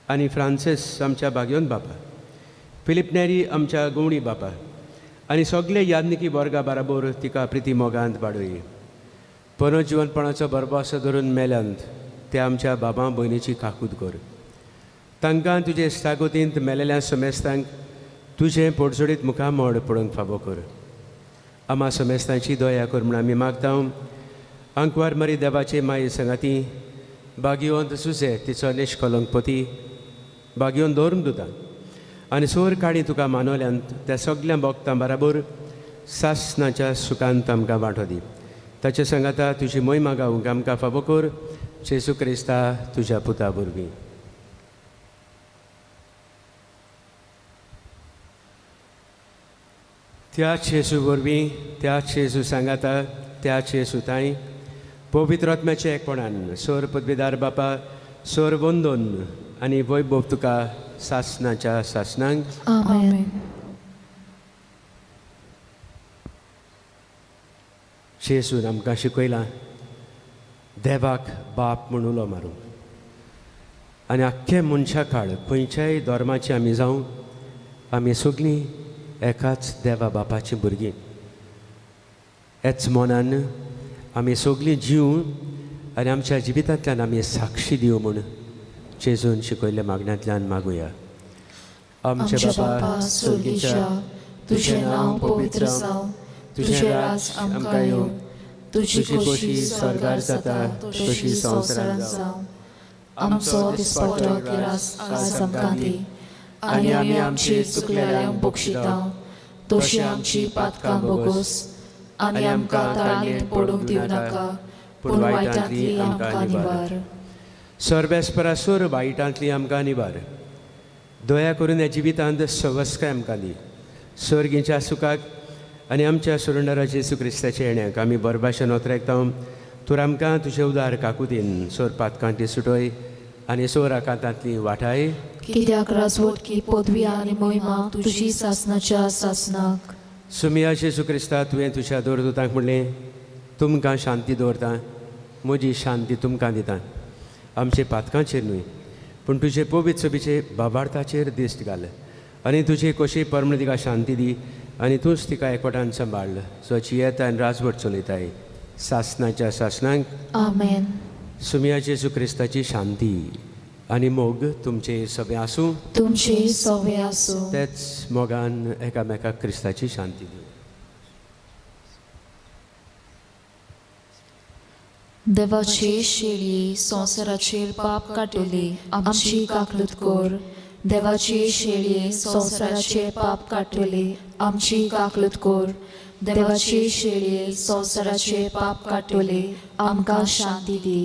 आनी फ्रांसीस आमच्या बागयोन बापा, फिलीप नेरी आमच्या गवणी बापा आनी सगळे यादनिकी वर्गा बराबर तिका प्रिती मोगांत बाडोय. पुनर्जिवनपणाचो बरबासो धरून मेल्यांत ते आमच्या बाबा भयणीची काकूत कर. तांकां तुजे इश्टागतींत मेलेल्या समेस्तांक तुजें पोटजोडीत मुखामळ पळोवंक फावो कर. आमा समेस्तांची दया कर म्हूण आमी मागता. आंकवार मरी देवाचे माये सांगाती बागिवंत सुजे तिचो निश्कलंकपती बागिवन दवरून दिता आनी सोर काणी तुका मानवल्यांत त्या सगल्या भोगतां बराबर सासनाच्या सुखांत आमकां वांटो दी. ताचे सांगाता तुजी मोहिमा गावंक आमकां फावो कर. जेजू क्रिस्ता तुज्या पुता वरवीं. त्याच जेजू वरवीं, त्याच जेजू सांगाता, त्याच जेजू ताई पवित्र आत्म्याच्या एकपणान सोर पदवीदार बापा सोर वंदोन आनी वैभव तुका सासनाच्या सासनांक. आमेन. जेजून आमकां शिकयलां देवाक बाप म्हूण उलो मारूंक आनी आख्खे मनशा काळ खंयच्याय धर्माची आमी जावं, आमी सगळीं एकाच देवा बापाचीं भुरगीं. हेच मनान आमी सगळीं जीव आनी आमच्या जिवितांतल्यान आमी साक्षी दिवं म्हूण जेजून शिकयल्ल्या मागण्यांतल्यान मागुया. आमच्या बापा स्वर्गीच्या, तुझें नांव पवित्र जावं, तुझें राज आमकां येवं, तुजी खोशी स्वर्गार जाता तशी संवसारांत जावं. आमचो दिसपटो किरास आज आमकां दी आनी आमी आमची चुकलेल्यांक बक्षिता तशी आमची पातकां भोगोस आनी आमकां ताळणेंत पडूंक दिवं नाका, पूण वायटांतली आमकां निवार. सर्वेस्परासूर वायटांतली आमकां निवार. दया करून ह्या जिवितांत सवस्काय आमकां दी. सर्गीच्या सुखाक आनी आमच्या सुरंडरा जेजू क्रिस्ताच्या येण्याक आमी बरे भाशेन ओतरेकता. तूं आमकां तुजे उदार काकुतीन सोर पातकांती सुटय आनी सोर आकांतांतली वाठाय. कित्याक राजवटकी पदवी आनी मोहिमा तुजी सासनाच्या सासनाक. सुमिया जेजू क्रिस्ता, तुवें तुज्या दवरदूतांक म्हणलें, तुमकां शांती दवरता, म्हजी शांती तुमकां दिता. आमचे पातकांचेर न्हय पूण तुजे पवित्र सभेचे बाबार्थाचेर दिश्ट घाल आनी तुजे कशी परमळ तिका शांती दी आनी तूंच तिका एकवटान सांबाळ, स्वची येता आनी राजवट चलयताय सासनाच्या सासनांक. आमेन. सुमिया जेजू क्रिस्ताची शांती आनी मोग तुमचे सगळे आसूं, तुमचे सवे आसूं. तेच मोगान एकामेकाक क्रिस्ताची शांती दिवं. देवाची शेळी संवसाराचेर पाप काडटली, आमची काकलूत कर. देवाची शेळी संवसाराचेर पाप काडटली, आमची काकलूत कर. देवाची शेळी संवसाराचेर पाप काडटली, आमकां शांती दी.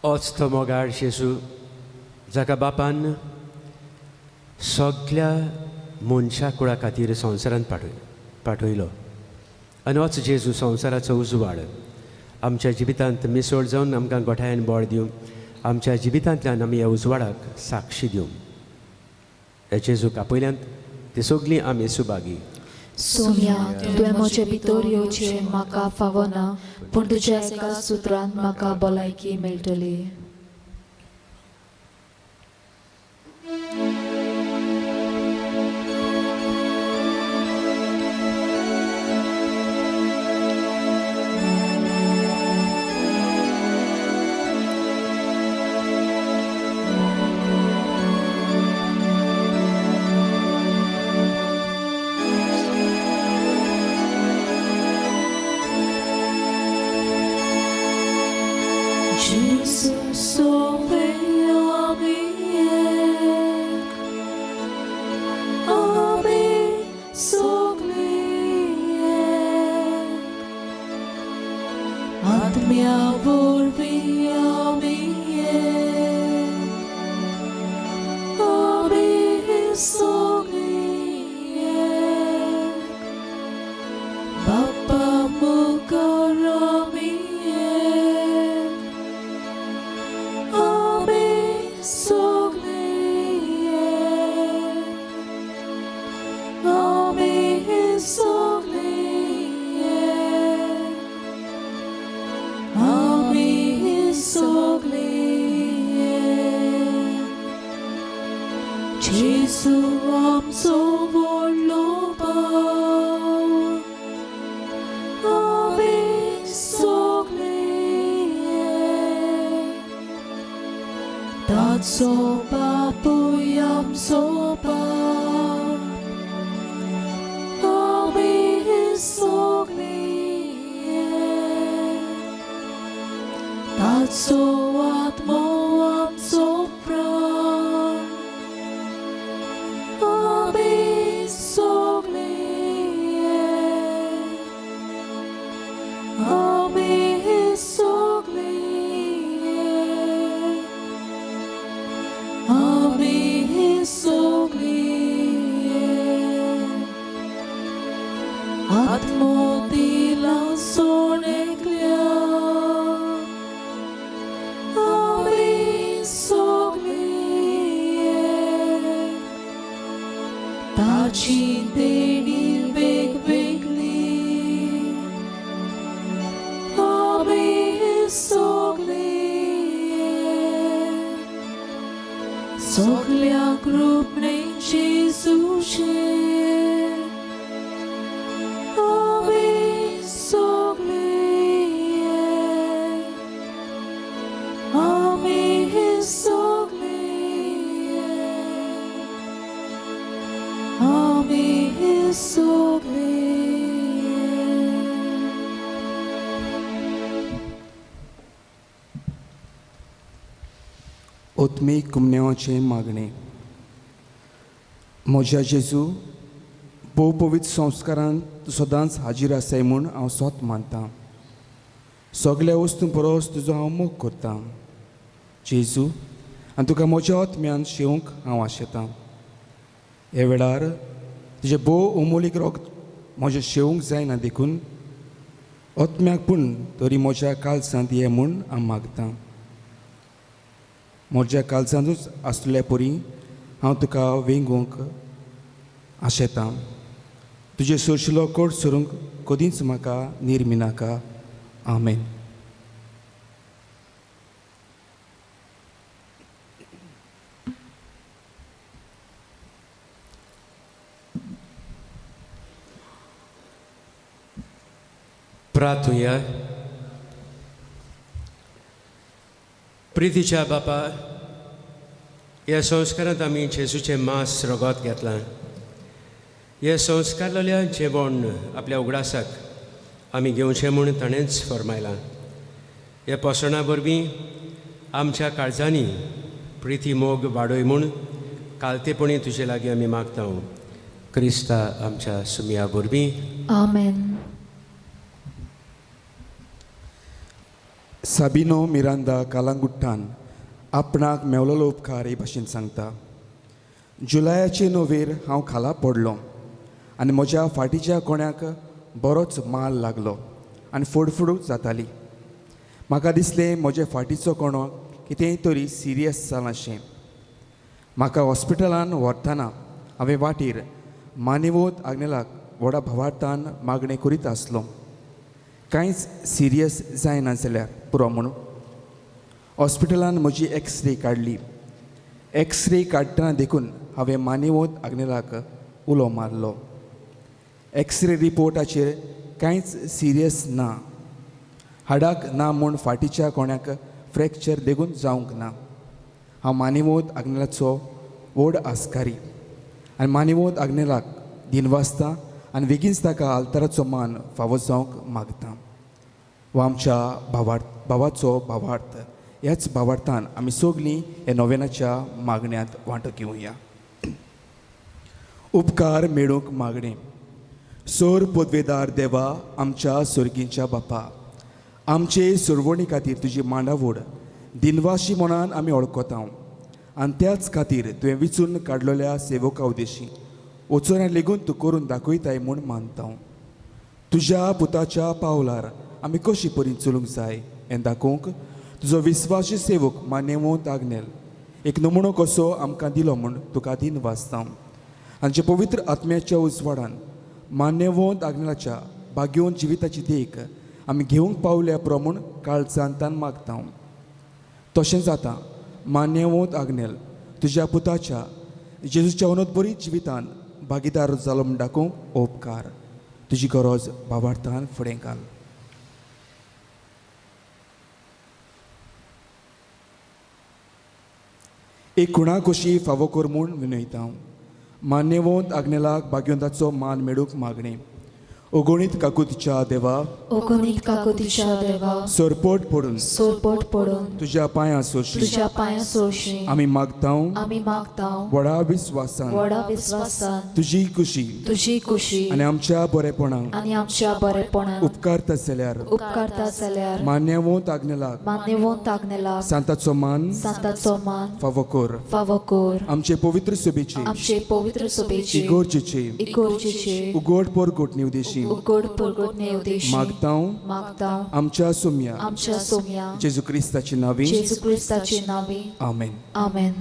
ओच तो मोगाळ जेजू जाका बापान सगल्या मनशा कुळा खातीर संवसारांत पाठयलो आनी ओच जेजू संवसाराचो उजवाड आमच्या जिवितांत मिसळ जावन आमकां गोठायन बळ दिवं, आमच्या जिवितांतल्यान आमी ह्या उजवाडाक साक्षी दिवं. ह्या जेजूक आपयल्यान ती सगळीं आमी सुभागी. सोम्या, तुवें म्हजे भितर येवचें म्हाका फावना, पूण तुज्या एका सुत्रान म्हाका भलायकी मेळटली. देवाची देणी वेगवेगळी आमी सगळे सगळ्या कृपणे जेजूचे आमी सगळे आमी सगळे आमी सगळे. आत्मीक कुमनेवाचें मागणें. म्हज्या जेजू, भोव पवित्र संस्कारान तूं सदांच हाजीर आसाय म्हूण हांव सोत मानतां. सगल्या वस्तूं परस तुजो हांव मोग करतां जेजू, आनी तुका म्हज्या आत्म्यान शेवंक हांव आशेतां. ह्या वेळार तुजें भोव अमोलीक रोग म्हजें शेवंक जायना देखून आत्म्याक पूण तरी म्हज्या काळजांत ये म्हूण हांव मागतां. म्हज्या काळजांतूच आसल्या परी हांव तुका वेंगोवंक आशेतां. तुजें सोरशिलो कोट सोरूंक कदींच म्हाका निर्मिनाका. आमेन. प्रार्थुया. प्रितीच्या बापा, ह्या संस्कारांत आमी जेजूचें मांस रगत घेतलां. ह्या संस्कारलेल्या जेवण आपल्या उगडासाक आमी घेवचें म्हूण ताणेंच फरमायलां. ह्या पोसणां वरवीं आमच्या काळजांनी प्रिती मोग वाडय म्हूण कालतेपणी तुजे लागीं आमी मागता. क्रिस्ता आमच्या सुमया वरवीं. आमेन. साबिनो मिरांदा कालांगुट्टान आपणाक मेवलेलो उपकार हे भाशेन सांगता. जुलायाचे 9वेर हांव खाला पडलो आनी म्हज्या फाटीच्या कोण्याक बरोच माल लागलो आनी फोडफोडूच जाताली. म्हाका दिसलें म्हजे फाटीचो कोणो कितेंय तरी सिरियस जालां शें. म्हाका हॉस्पिटलान व्हरतना हांवें वाटेर मानेवोत आग्नेलाक व्हडा भावार्थान मागणें करीत आसलो, कांयच सिरियस जायना जाल्यार पुरो म्हणून. हॉस्पिटलान म्हजी एक्सरे काडली. एक्सरे काडटना देखून हांवें मानेवोत आग्नेलाक उलो मारलो. एक्सरे रिपोर्टाचेर कांयच सिरियस ना, हाडाक ना म्हूण फाटीच्या कोण्याक फ्रॅक्चर देखून जावंक ना. हांव मानेवोत आग्नेलाचो व्हड आस्कारी आनी मानेवोत आग्नेलाक दिनवासता आनी बेगीनच ताका आल्ताराचो मान फावो जावंक मागता. व आमच्या भावार्थ भावाचो भावार्थ ह्याच भावार्थान आमी सगलीं ह्या नोवेनाच्या मागण्यांत वांटो घेवया. उपकार मेळूंक मागणें. सोर पदवेदार देवा, आमच्या सर्गींच्या बापा, आमचे सुरवणी खातीर तुजी मांडावड दिनवाशी मनान आमी वळखता आनी त्याच खातीर तुवें विचून काडलेल्या सेवका उदेशी वचोन लेगून तूं करून दाखयताय म्हूण मानता. तुज्या पुताच्या पावलार आमी कशी परी चलूंक जाय हें दाखोवंक तुजो विस्वासी सेवक मान्यवंत आग्नेल एक नमुनो कसो आमकां दिलो म्हूण तुका दिन वाचता. आनी पवित्र आत्म्याच्या उजवाडान मान्यवंत आग्नेलाच्या भाग्योवन जिविताची देख आमी घेवंक पावल्या पुरो म्हूण काळजान तान मागता. तशें जाता मान्यवंत आग्नेल तुज्या पुताच्या जेजूच्या अनोदबरी जिवितान भागीदार जालो म्हूण दाखोवंक उपकार. तुजी गरज भावार्थान फुडें घाल. एक खुणा कशी फावो कर म्हूण विनयता. मान्यवंत आग्नेलाक भाग्यवंताचो मान मेळूंक मागणें. अगणीत काकुतीच्या देवा, ओगणीत काकुतीच्या देवा, सरपट पडून सोरपट पडून तुज्या पांयां सोशी तुज्या पांयां सोशी आमी मागता, आमी मागता, व्हडा विस्वासान व्हडा विस्वासान तुजी कुशी तुजी कुशी आनी आमच्या बरेपणाक आनी आमच्या बरेपणाक उपकारता जाल्यार उपकारता जाल्यार मान्यवंत आग्नेलाक मान्यवंत आग्नेलाक सांताचो मान सांताचो मान फावो कर. फावो कर. आमचे पवित्र सभेची आमचे पवित्र सभेची इगोर्जेचे इगोर्जेचे उगड परगट निवदेशी उगड परगट नेवदेशी मागता, मागता, आमच्या सोम्या आमच्या सोम्या जेजू क्रिस्ताची नावी. जेजू क्रिस्ताचे नावे. आमेन. आमेन.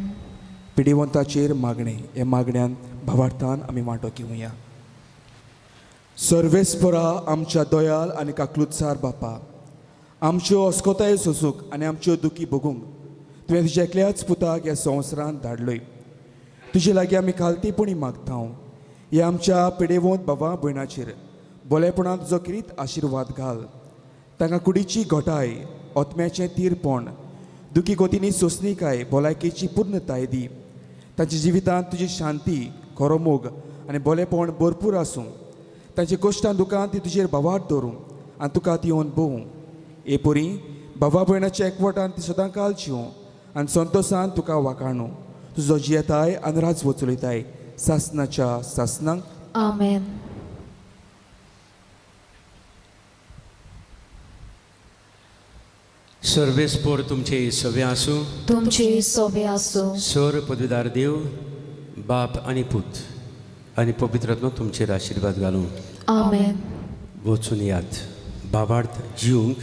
पिडिवंताचेर मागणें. ह्या मागण्यान भावार्थान आमी वांटो घेवया. सर्वेस्परा आमच्या दयाल आनी काकलुतसार बापा, आमच्यो अस्कोतायो सोसूंक आनी आमच्यो दुखी भोगूंक तुवें तुज्या एकल्याच पुताक ह्या संवसारांत धाडलोय. तुजे लागीं आमी खालतीपणी मागता, ह्या आमच्या पिडेवंत बाबा भयणाचेर बोलेपणांत तुजो किरीत आशिर्वाद घाल. तांकां कुडीची घटाय, आत्म्याचें तीरपण, दुखी गोतींनी सोंसणीकाय, भलायकेची पूर्णताय दी. तांच्या जिवितांत तुजी शांती, खरो मोग आनी बोलेपण भरपूर आसूं. तांचे कश्टां दुकान ती तुजेर भावार्थ दवरूं आनी तुका ती येवन भोवूं. हे परी बाबा भयणाच्या एकवटान ती सदां काल जिवूं आनी संतोसान तुका वाखाणू. तुजो जियेताय आनी राजवट चलयताय सासनाच्या सासनाक. आमेन. सर्वेस्पोर तुमचे सवे आसूं. तुमचे सोबे आसूं. सर पदवीदार देव बाप आनी पूत आनी पवित्र आत्मा तुमचेर आशिर्वाद घालूं. आमेन. वचून यात, बाबार्थ जिवंक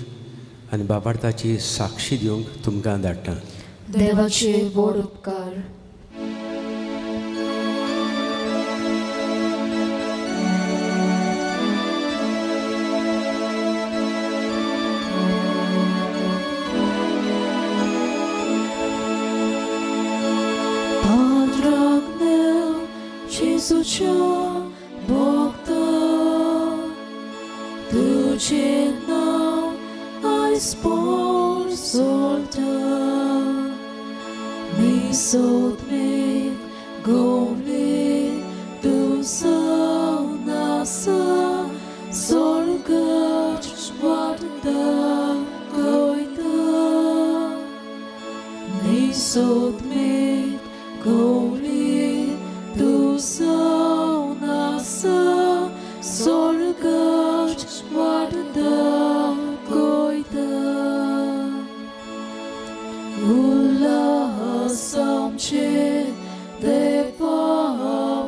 आनी बाबार्थाची साक्षी दिवंक तुमकां धाडटा. देवाचे व्हड उपकार. Padre Agnel, Jesuच्या भक्ता, तुझे नांव आयज पोरसोळटा. निसोतमेक गोवले तूं जावन आसा, स्वर्गाच वाट दाखयता. निसोतमेक गोवले तूं जावन आसा, स्वर्गाच वाट दाखयता. उल्हास आमचे देवा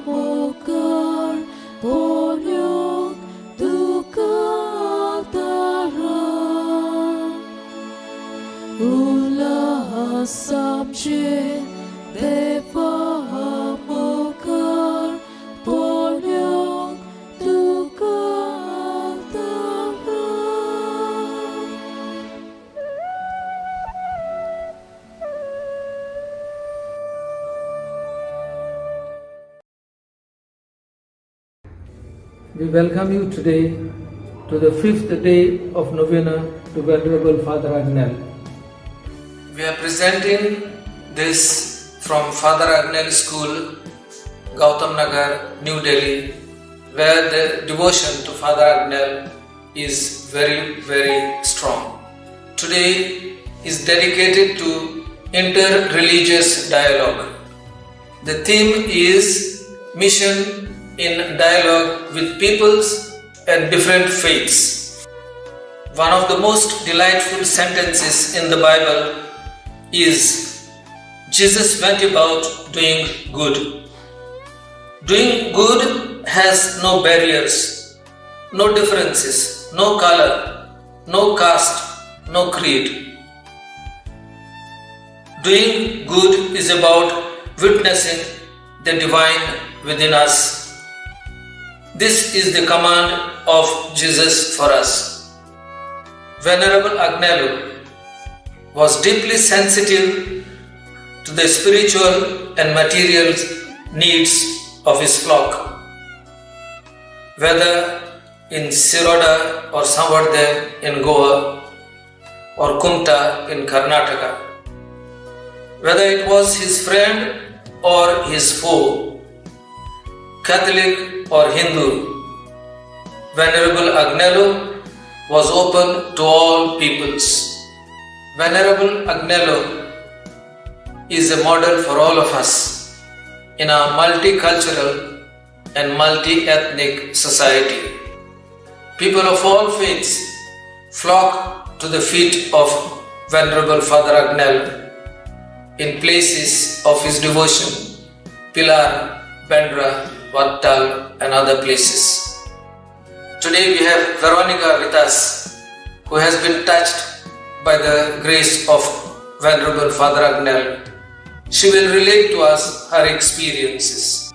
मुखार पळोवंक तुका दारार. उल्हास आमचे देवा मुखार पळोवंक तुका दारार. We welcome you today to the fifth day of Novena to Venerable Father Agnel. We are presenting this from Father Agnel School, Gautam Nagar, New Delhi, where the devotion to Father Agnel is very, very strong. Today is dedicated to inter-religious dialogue. The theme is mission in dialogue with peoples and different faiths. One of the most delightful sentences in the Bible is Jesus went about doing good. Doing good has no barriers, no differences, no color, no caste, no creed. Doing good is about witnessing the divine within us. This is the command of Jesus for us. Venerable Agnello was deeply sensitive to the spiritual and material needs of his flock. Whether in Siroda or Samvardhe in Goa or Kumta in Karnataka, whether it was his friend or his foe, Catholic or Hindu, Venerable Agnello was open to all peoples. Venerable Agnello is a model for all of us in our multicultural and multi ethnic society. People of all faiths flock to the feet of Venerable Father Agnello in places of his devotion, Pilar, Bandra, Wattal, and other places. Today we have Veronica with us, who has been touched by the grace of Venerable Father Agnello. She will relate to us her experiences.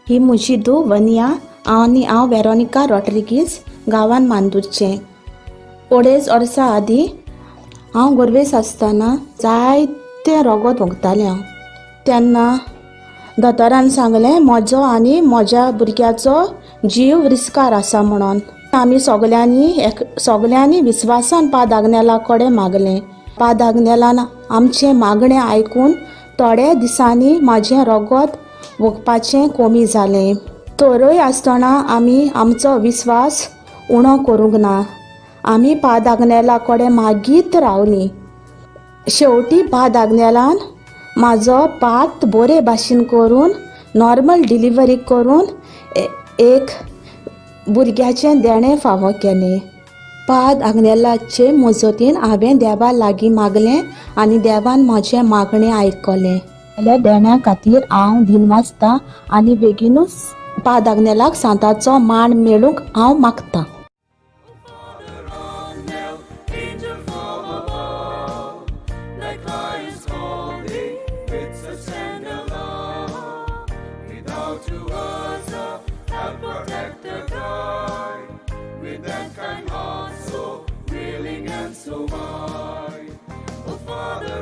ही म्हजी धूव वनिया आनी हांव Veronica Rodrigues, गांवान मांदूरचें. अडेज वर्सां आदीं हांव गोरवेस आसतना जायतें रोगोत ओंकतालें हांव. तेन्ना दोतोरान सांगलें, म्हजो आनी म्हज्या भुरग्याचो जीव रिस्कार आसा म्हणून. आमी सगल्यांनी एक सगल्यांनी विस्वासान पाद आग्नेला कडेन मागलें. पाद आग्नेलान आमचें मागणें आयकून थोड्या दिसांनी म्हाजें रोगोत वोगपाचें कमी जालें. तरूय आसतना आमी आमचो विस्वास उणो करूंक ना. आमी पाद आग्नेला कडेन मागीत रावलीं. शेवटी पाद आग्नेलान म्हाजो पात बरे भाशेन करून नॉर्मल डिलिव्हरी करून एक भुरग्याचें देणें फावो केलें. पाद आग्नेलाचे मजतीन हांवें देवा लागीं मागलें आनी देवान म्हजें मागणें आयकलें. जाल्यार देण्या खातीर हांव दिनवासता आनी बेगीनूच पाद आग्नेलाक सांताचो मान मेळूंक हांव मागतां. Angel from above, thy clients call thee with such tender love. Without to us a help, protector, guide, with that kind heart so willing and so wide. Oh, Father